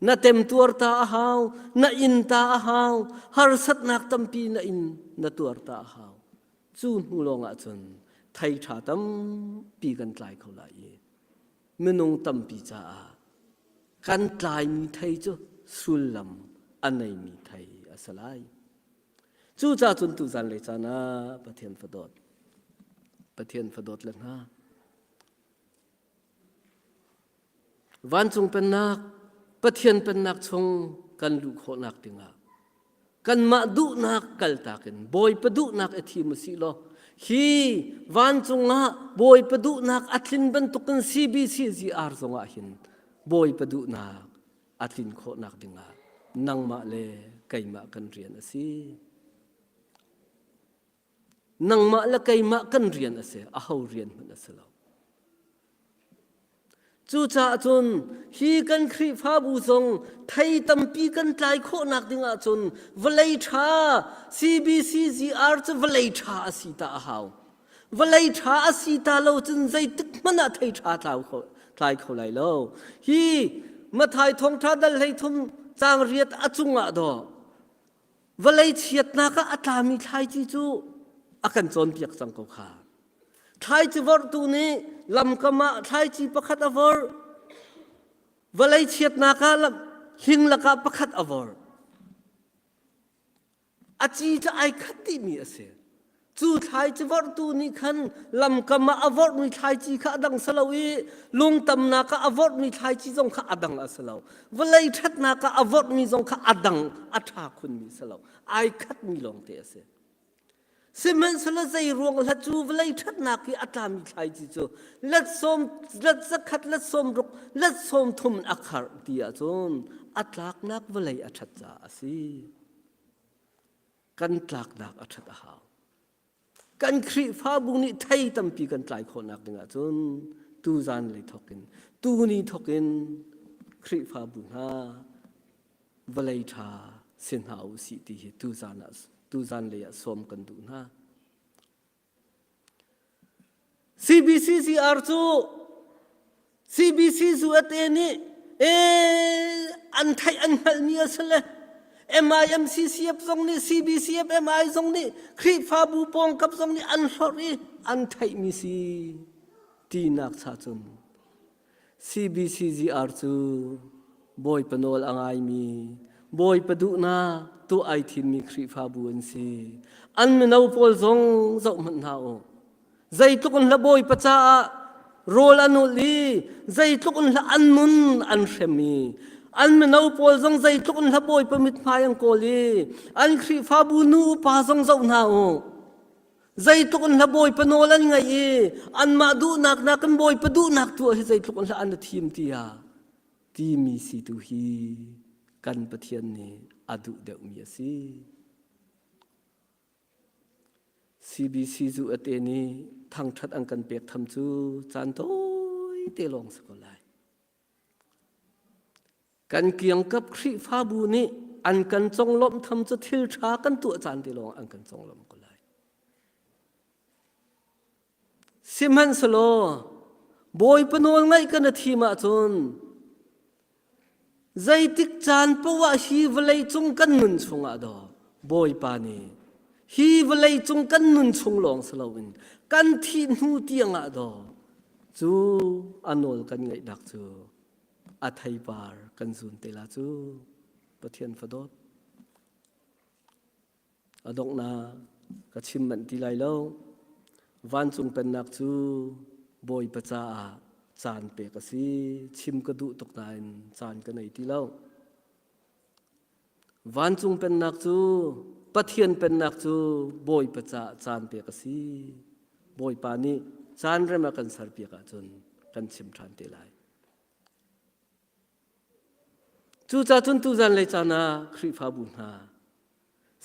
S9: Na temtuar ta a hau, na in ta a hau, harsatnak tampi na in na tuar ta a hau. Cu hnu lawng ahcun thei ṭha tampi kan tlai kho lai i minung tampi caah kan tlaimi thei cu sullam a neimi thei a si lai. Cucaah cun tuzan lei caan ah Pathian fadawt Pathian fadawt le hna Vancung pennak Pathian pennak chung kan luh khawhnak dingah kanmah duhnak kaltak in Bawipa duhnak i thim usih law hi vancung ah Bawipa duhnak a tlin bantukin CBCGR zongah hin Bawipa duhnak a tlin khawhnak dingah nangmah le keimah kan rian a si. Nangmah le keimah kan rian a si, aho rian hmanh a si lo. Cucaah cun hi kan Khrihfabu zong thei tampi kan tlai khawhnak ding ahcun vawlei ṭha CBCGR cu vawlei ṭha a si ta a hau. Vawlei ṭha a si ta lo cun zeitik hmanh ah thei ṭha tlau kho, tlai kho lai lo. Hi Mathai thawngṭha dal 13 caang riat a cungah dawh vawlei chiatnak ah a tlami thlaici cu a kan cawnpiak cang ko kha. Thlaici vorhtu nih lamkam ah thlaici pakhat a vorh. Vawlei chiatnak ah hling lakah pakhat a vorh. A ci cu ai khat dihmi a si. Cu thlaici vorhtu nih khan lamkam ah a vorhmi thlaici kha a dang si lo i lungtamnak ah a vorhmi thlaici zong kha a dang a si lo. Vawlei ṭhatnak ah a vorhmi zong kha a dang a ṭha khunmi si lo. Ai khatmi lawngte a si. Sihmanhsehlaw zei ruang hla cu vawlei ṭhatnak i a tlami thlaici cu let sawm let zakhat let sawm ruk let sawm thum in a kharh ti ahcun a tlaknak vawlei a ṭhat caah a si. Kan tlaknak a ṭhat a hau. Kan Khrihfabu nih thei tampi kan tlai khawhnak ding ahcun tuzan lei thawkin tuni thawkin Khrihfabu hna vawlei ṭha si hna u sih ti hi tuzan ah tuzan lei ah sawm kan duh hna. CBCCR cu CBC USA nih ee an theih an hngalhmi a si le MIMCCF zong nih CBCF MI zong nih Khrihfabu pawngkap zong nih an hlorh i an theihmi si tinak cha cun CBCGR cu Bawipa nawl a ngaimi, Bawipa duhnak tuah ai thimmi Khrihfabu an si. An mino pawl zong zoh hmanh hna u. Zeitluk in hla Bawipa caah rawl an ulh i zeitluk in hla an nun an hrem i an mino pawl zong zeitluk in hla Bawipa mithmai an kawl i an Khrihfabu nu upa zong zoh hna u. Zeitluk in hla Bawipa nawl an ngaih i anmah duhnak nakin Bawipa duhnak tuah hi zeitluk in hla an i thim tiah timi si tu hi kan Pathian nih a duh deuhmi a si. CBC zu ate nih thangṭhat an kan pek tham cu caan tawi te lawng si ko lai. Kan kiangkap Khrihfabu nih an kan conglawmh tham cu thil ṭha kan tuah caan te lawng an kan conglawmh ko lai. Sihmanhsehlaw Bawipa nawl ngaih kan a thim ahcun zeitik caan poah hi vawlei cung kan nun chungah daw Bawipa nih hi vawlei cung kan nun chung lawng si loin kan thih hnu tiangah daw cu a nawl kan ngaihnak cu a theipar kan zun te la cu Pathian fadawt. A donghnak ka chim manh ti lai lo. Vancung pennak cu Bawipa caah caan pek a si. Chim ka duh tuk nain caan ka nei ti lo. Vancung pennak cu Pathian pennak cu Bawipa caah caan pek a si. Bawipa nih caan rem a kan serpiak ahcun kan chim ṭhan te lai. Cucaah cun tuzan lei caan ah Khrihfabu hna,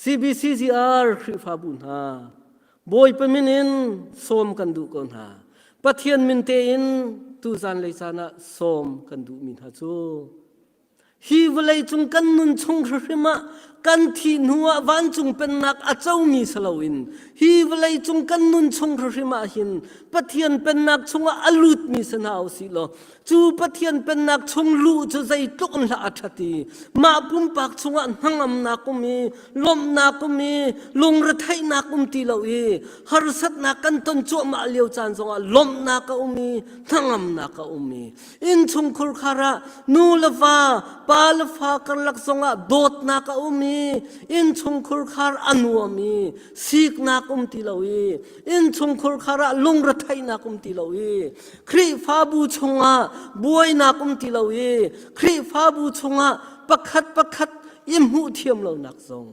S9: CBCGR Khrihfabu hna, Bawipa min in sawm kan duh ko hna. Pathian min tein tuzan lei caan ah sawm kan duhmi hna cu hi vawlei cung kan nun chung hrimhrim ah kan thih hnu ah vancung pennak a comi si loin hi vawlei cung kan nun chung hrimhrim ah hin Pathian pennak chungah a lutmi si hna usih law Cu Pathian pennak chung luh cu zeitluk in hlah a ṭhat i mah pumpak chungah hnangamnak um i lawmhnak um i lungretheihnak um ti lo i harsatnak kan ton cuahmah lio caan zongah lawmhnak a um i hnangamnak a um i innchungkhur khar ah nu le va pa le fa karlak zongah dawtnak a um i innchungkhur khar a nuam i siknak um ti lo i innchungkhur khar ah lungretheihnak um ti lo i Khrihfabu chungah buainak um ti lo i Khrihfabu chungah pakhat pakhat i hmuh thiam lonak zong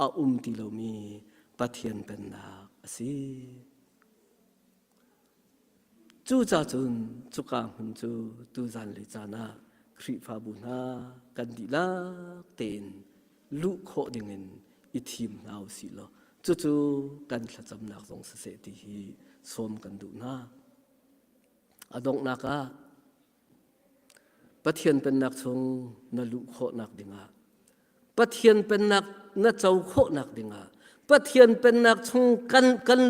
S9: a um ti lomi Pathian pennak a si. Cucaah cun cuka hmun cu tuzan le caan ah Khrihfabu hna kan dihlak tein luh khawh dingin i thim hna u sih law cucu kan thlacamnak zong siseh ti hi sawm kan duh hna. A donghnak ah Pathian pennak chung na luh khawhnak dingah Pathian pennak na co khawhnak dingah Pathian pennak chung kan kan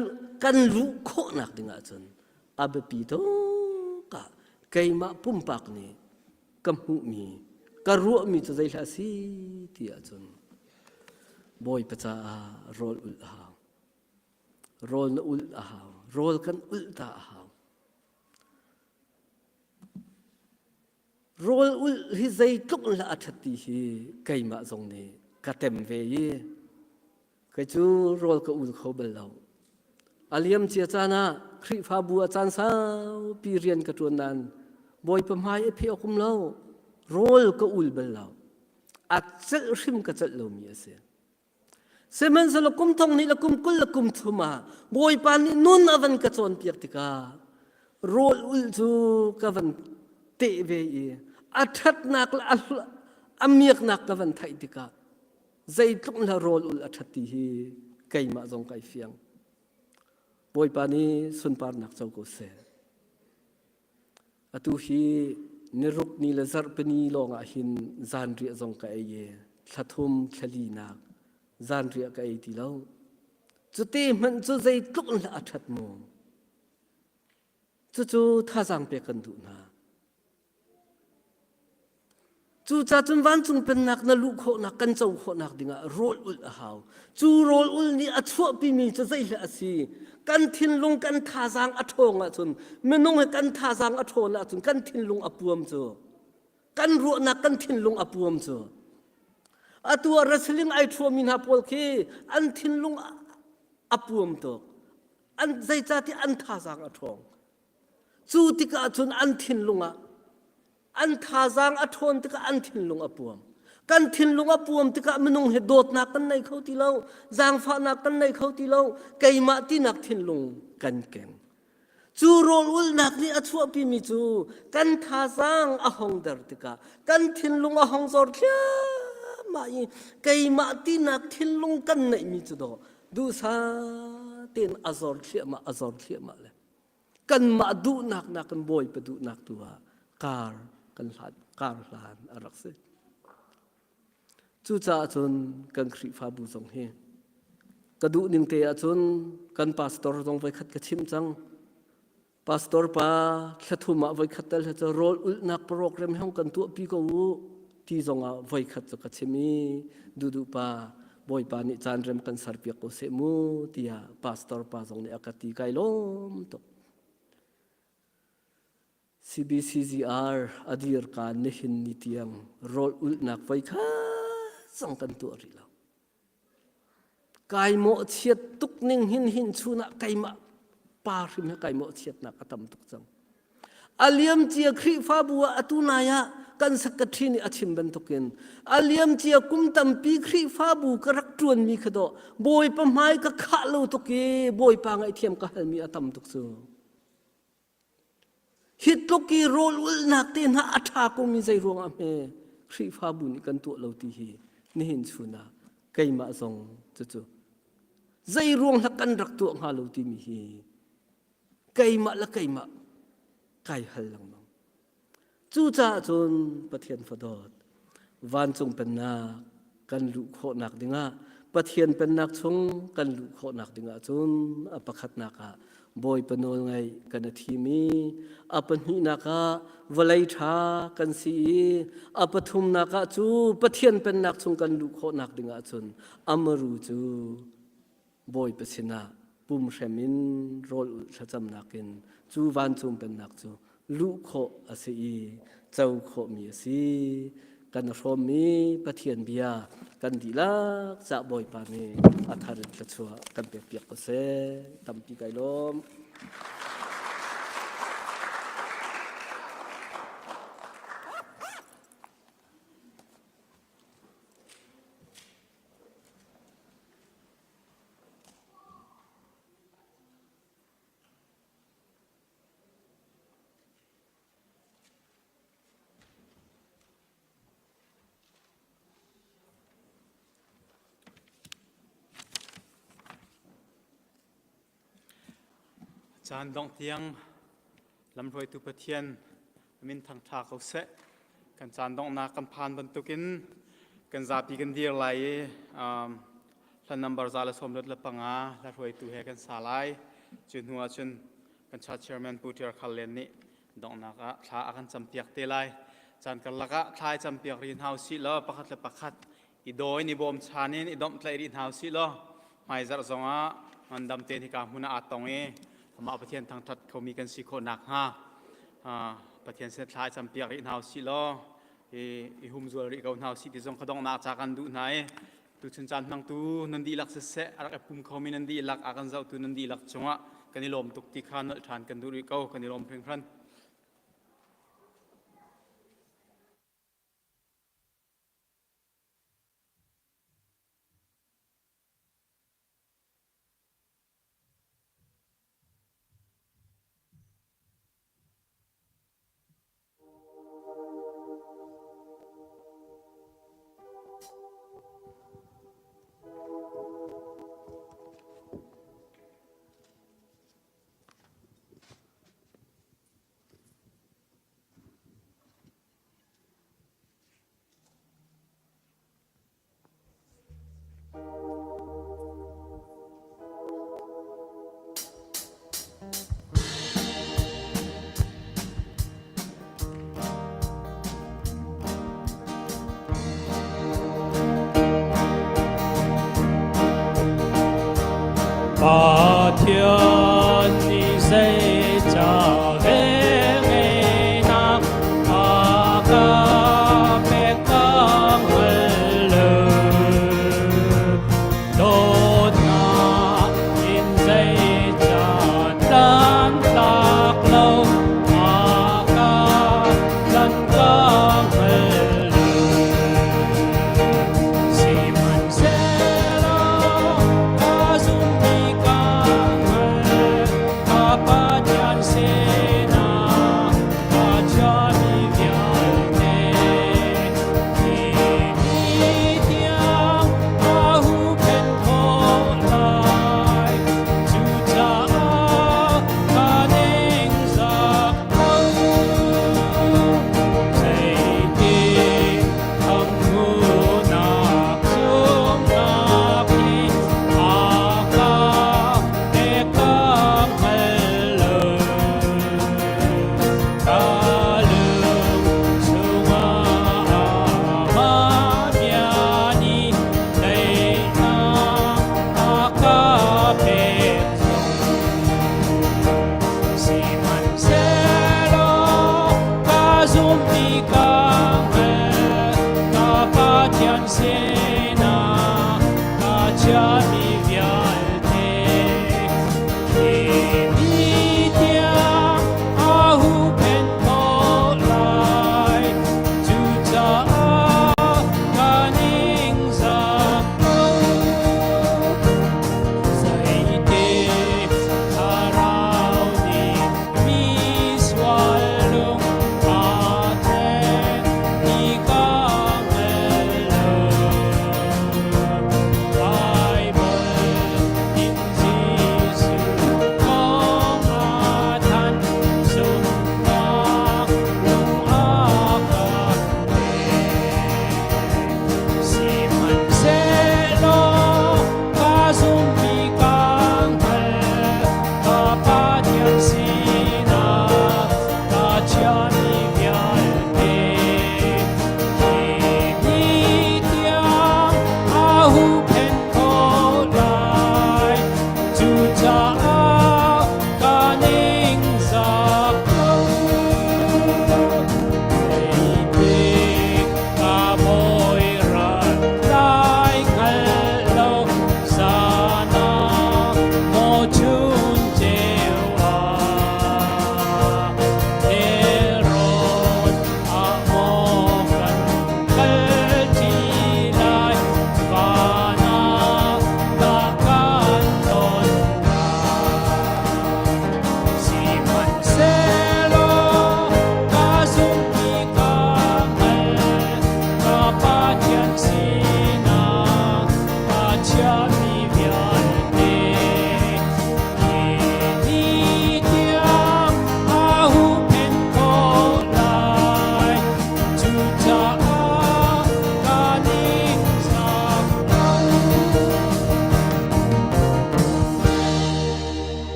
S9: kan luh khawhnak dingah cun a biapi tuk ah keimah pumpak nih ka hmuhmi ka ruahmi cu zei hlah si ti ahcun Bawipa caah rawl ulh a hau. Rawl na ulh a hau. Rawl kan ulh ta a hau. Rawl ulh hi zeitluk in a ṭhat ti hi keimah zong nih ka tem ve i kei cu rawl ka ul kho bal lo. A liam cia caan ah Khrihfabu ah caan saupi rian ka ṭuan nain Bawipa hmai i pheh awk um lo. Rawl ka ul bal lo. A celh hrim ka celh lomi a si. Sihmanhsehlaw kum thong hnih le kum 20 le kum thum ah Bawipa nih nun a van ka cawnpiak tikah rawl ulh cu ka van teh ve i a ṭhatnak le a miaknak ka van theih tikah zeitluk in rawl ulh a ṭhat ti hi keimah zong kai fiang. Bawipa nih sunparnak co ko seh. Atu hi niruk ni le zarhpini lawngah hin zanriah zong ka ei i thlathum thlalinak zanriah ka ei ti lo. Cuti hmanh cu zeitluk in a ṭhat mu. Cucu thazaang pek kan duh hna. Cucaah cun vancung pennak na luh khawhnak kan co khawhnak dingah rawl ulh a hau. Cu rawl ulh nih a chuahpimi cu zeihleh a si? Kan thinlung kan thazaang a ṭhawng ahcun minung he kan thazaang a ṭhawn ahcun kan thinlung a puam cu. Kan ruahnak kan thinlung a puam cu. Atu ah wrestling ai ṭhuami hna pawl khi an thinlung a puam tuk. An zeicahtiah an thazaang a ṭhawng. Cu tikah cun an thinlung ah an thazaang a ṭhawn tikah an thinlung a puam. Kan thinlung a puam tikah minung he dawtnak kan nei kho ti lo, zaangfahnak kan nei kho ti lo, keimah tinak thinlung kan keng. Cu rawl ulhnak nih a chuahpimi cu kan thazaang a hong der tikah kan thinlung a hong zor thliahmah i keimah tinak thinlung kan neihmi cu dawh duhsah tein a zor thliahmah a zor thliahmah le kanmah duhnak nakin Bawipa duhnak tu ah kar kan hlan kar hlan a rak si. Cucaah cun kan Khrihfabu zong hi ka duh ning te ahcun kan pastor zong voikhat ka chimh cang. Pastor pa thlathum ah voikhat tal cu rawl ulhnak program hong kan tuahpi ko u ti zong ah voikhat cu ka chim i duhduh pa Bawipa nih caan rem kan serpiak ko seh mu tiah pastor pa zong nih a ka ti kai lawm tuk. CBCGR a dir kaan nihin ni tiang rawl ulhnak voi khat zong kan tuah rih lo. Kai mawhchiat tuk ning hin hin chun ah keimah pa hrim he kai mawhchiatnak a tam tuk cang. A liamcia Khrihfabu ah atu nai ah kan secretary nih a chim bantukin a liamcia kum tampi Khrihfabu ka rak ṭuanmi kha dawh Bawipa hmai ka khah lo tuk i Bawipa ngaihthiam ka halmi a tam tuk cu. Hi tluk i rawl ulhnak te hna a ṭha komi zei ruangah hme Khrihfabu nih kan tuah lo ti hi nihin chun ah keimah zong cucu zei ruang hlah kan rak tuah hnga lo timi hi keimah le keimah kai hal lengmang. Cucaah cun Pathian fadawt vancung pennak kan luh khawhnak dingah Pathian pennak chung kan luh khawhnak dingah cun a pakhatnak ah Bawipa nawl ngaih kan i thim i a pahnihnak ah vawlei ṭha kan si i a pathumnak ah cu Pathian pennak chung kan luh khawhnak dingah cun amaru cu Bawipa sinah pumhrem in rawl ulh thlacamnak in cu vancung pennak cu luh khawh a si i co khawhmi a si. Kan hrawmmi Pathian bia kan dihlak cah Bawipa nih a thar in thluachuah kan pekpiak ko seh. Tampi kai lawm.
S1: Caan dongh tiang lamhruaitu Pathian min thangṭha ko seh. Kan caan donghnak kan phan bantukin kan zapi kan dir lai i hla number 165 hla hruaitu he kan sa lai. Cu hnu ah cun kan church chairman Pu Ṭiar Khal Len nih donghnak ah thla a kan campiak te lai. Caan karlak ah thla i campiak rih hna usih law pakhat le pakhat i daw in i bawmchan in i domhtlaih rih hna usih law hmaizarh zongah ngandam tein hika hmun ah aa tong i amah Pathian thangṭhat khomi kan si khawh nakhnga Pathian sin thla i campiak rih hna usih law i humzual rih ko hna usih ti zong kha donghnak ca kan duh hna i tuchun caan hmangtu nan dihlak siseh a rak i pum khomi nan dihlak a kan zohtu nan dihlak cungah kan i lawm tuk ti kha nolh ṭhan kan duh rih ko kan i lawm hringhran.
S10: Pathian nih zeicah velngeihnak a ka pek ka hngal lo. Dawtnak in zeicah tlanhtak lo a ka tlanh ka hngal lo. Sihmanhsehlaw ka zumh i ka hngalh, ka Pathian sinah ka chiahmi vialte. Hi ni tiang ka huhphenh khawh lai, cucaah ka ningzak lo. Zeitin Khamhnak zumhnak hi a ka pek ka hngal lo. Ka lung chungah amah bia nih daihnak a ka pek zong. Sihmanhsehlaw ka zumh ti ka hngalh, ka Pathian sinah ka chiahmi.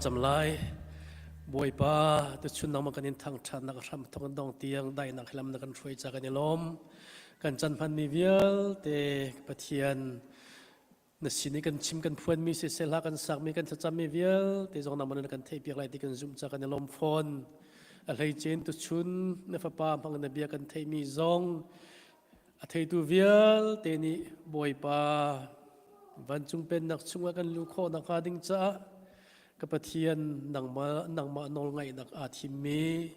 S2: cam lai. Bawipa, tuchun nangmah kan in thangṭhatnak hram thawk in dong tiang daihnak he lam na kan hruai ca kan i lawm. Kan chan hmanmi vialte Pathian na sin i kan chim kan phuanmi siseh hla kan sakmi kan thlacammi vialte zong nangmah na kan theihpiak lai ti kan zumh ca kan i lawm fawn. A hleice in tuchun na fapa hmang na bia kan theihmi zong A theitu vialte nih Bawipa vancung pennak chungah kan luh khawh nakhnga ding caah ka Pathian nangmah nangmah nawlngaihnak aa thimmi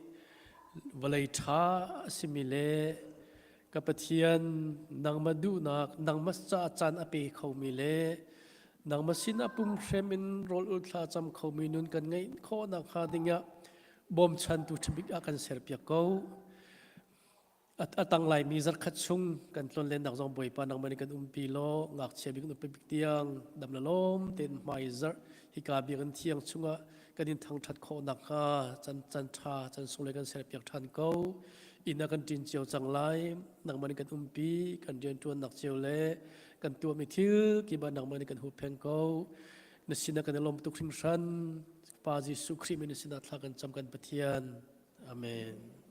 S2: vawlei ṭha a simi le ka Pathian nangmah duhnak nangmah caah caan a pe khomi le nangmah sinah pumhrem in rawl ul thla cam khomi nun kan ngeih khawh nakhnga dingah bawmchantu ṭhabik ah kan serpiak ko. A tang laimi zarkhat chung kan tlonlennak zong Bawipa nangmah nih kan umpi law ngakchia bik nupi bik tiang dam le lawm tein hmai zarh hika biakinn thiang chungah kan in thangṭhat khawh nakhnga can can ṭha can sung le kan serpiak ṭhan ko. Inn ah kan ṭin cio cang lai. Nangmah nih kan umpi kan rianṭuannak cio le kan tuahmi thil kip ah nangmah nih kan huhphenh ko. Na sinah kan i lawm tuk hringhran. Pa Jesuh Khrih min sinah thla kan cam kan Pathian. Amen.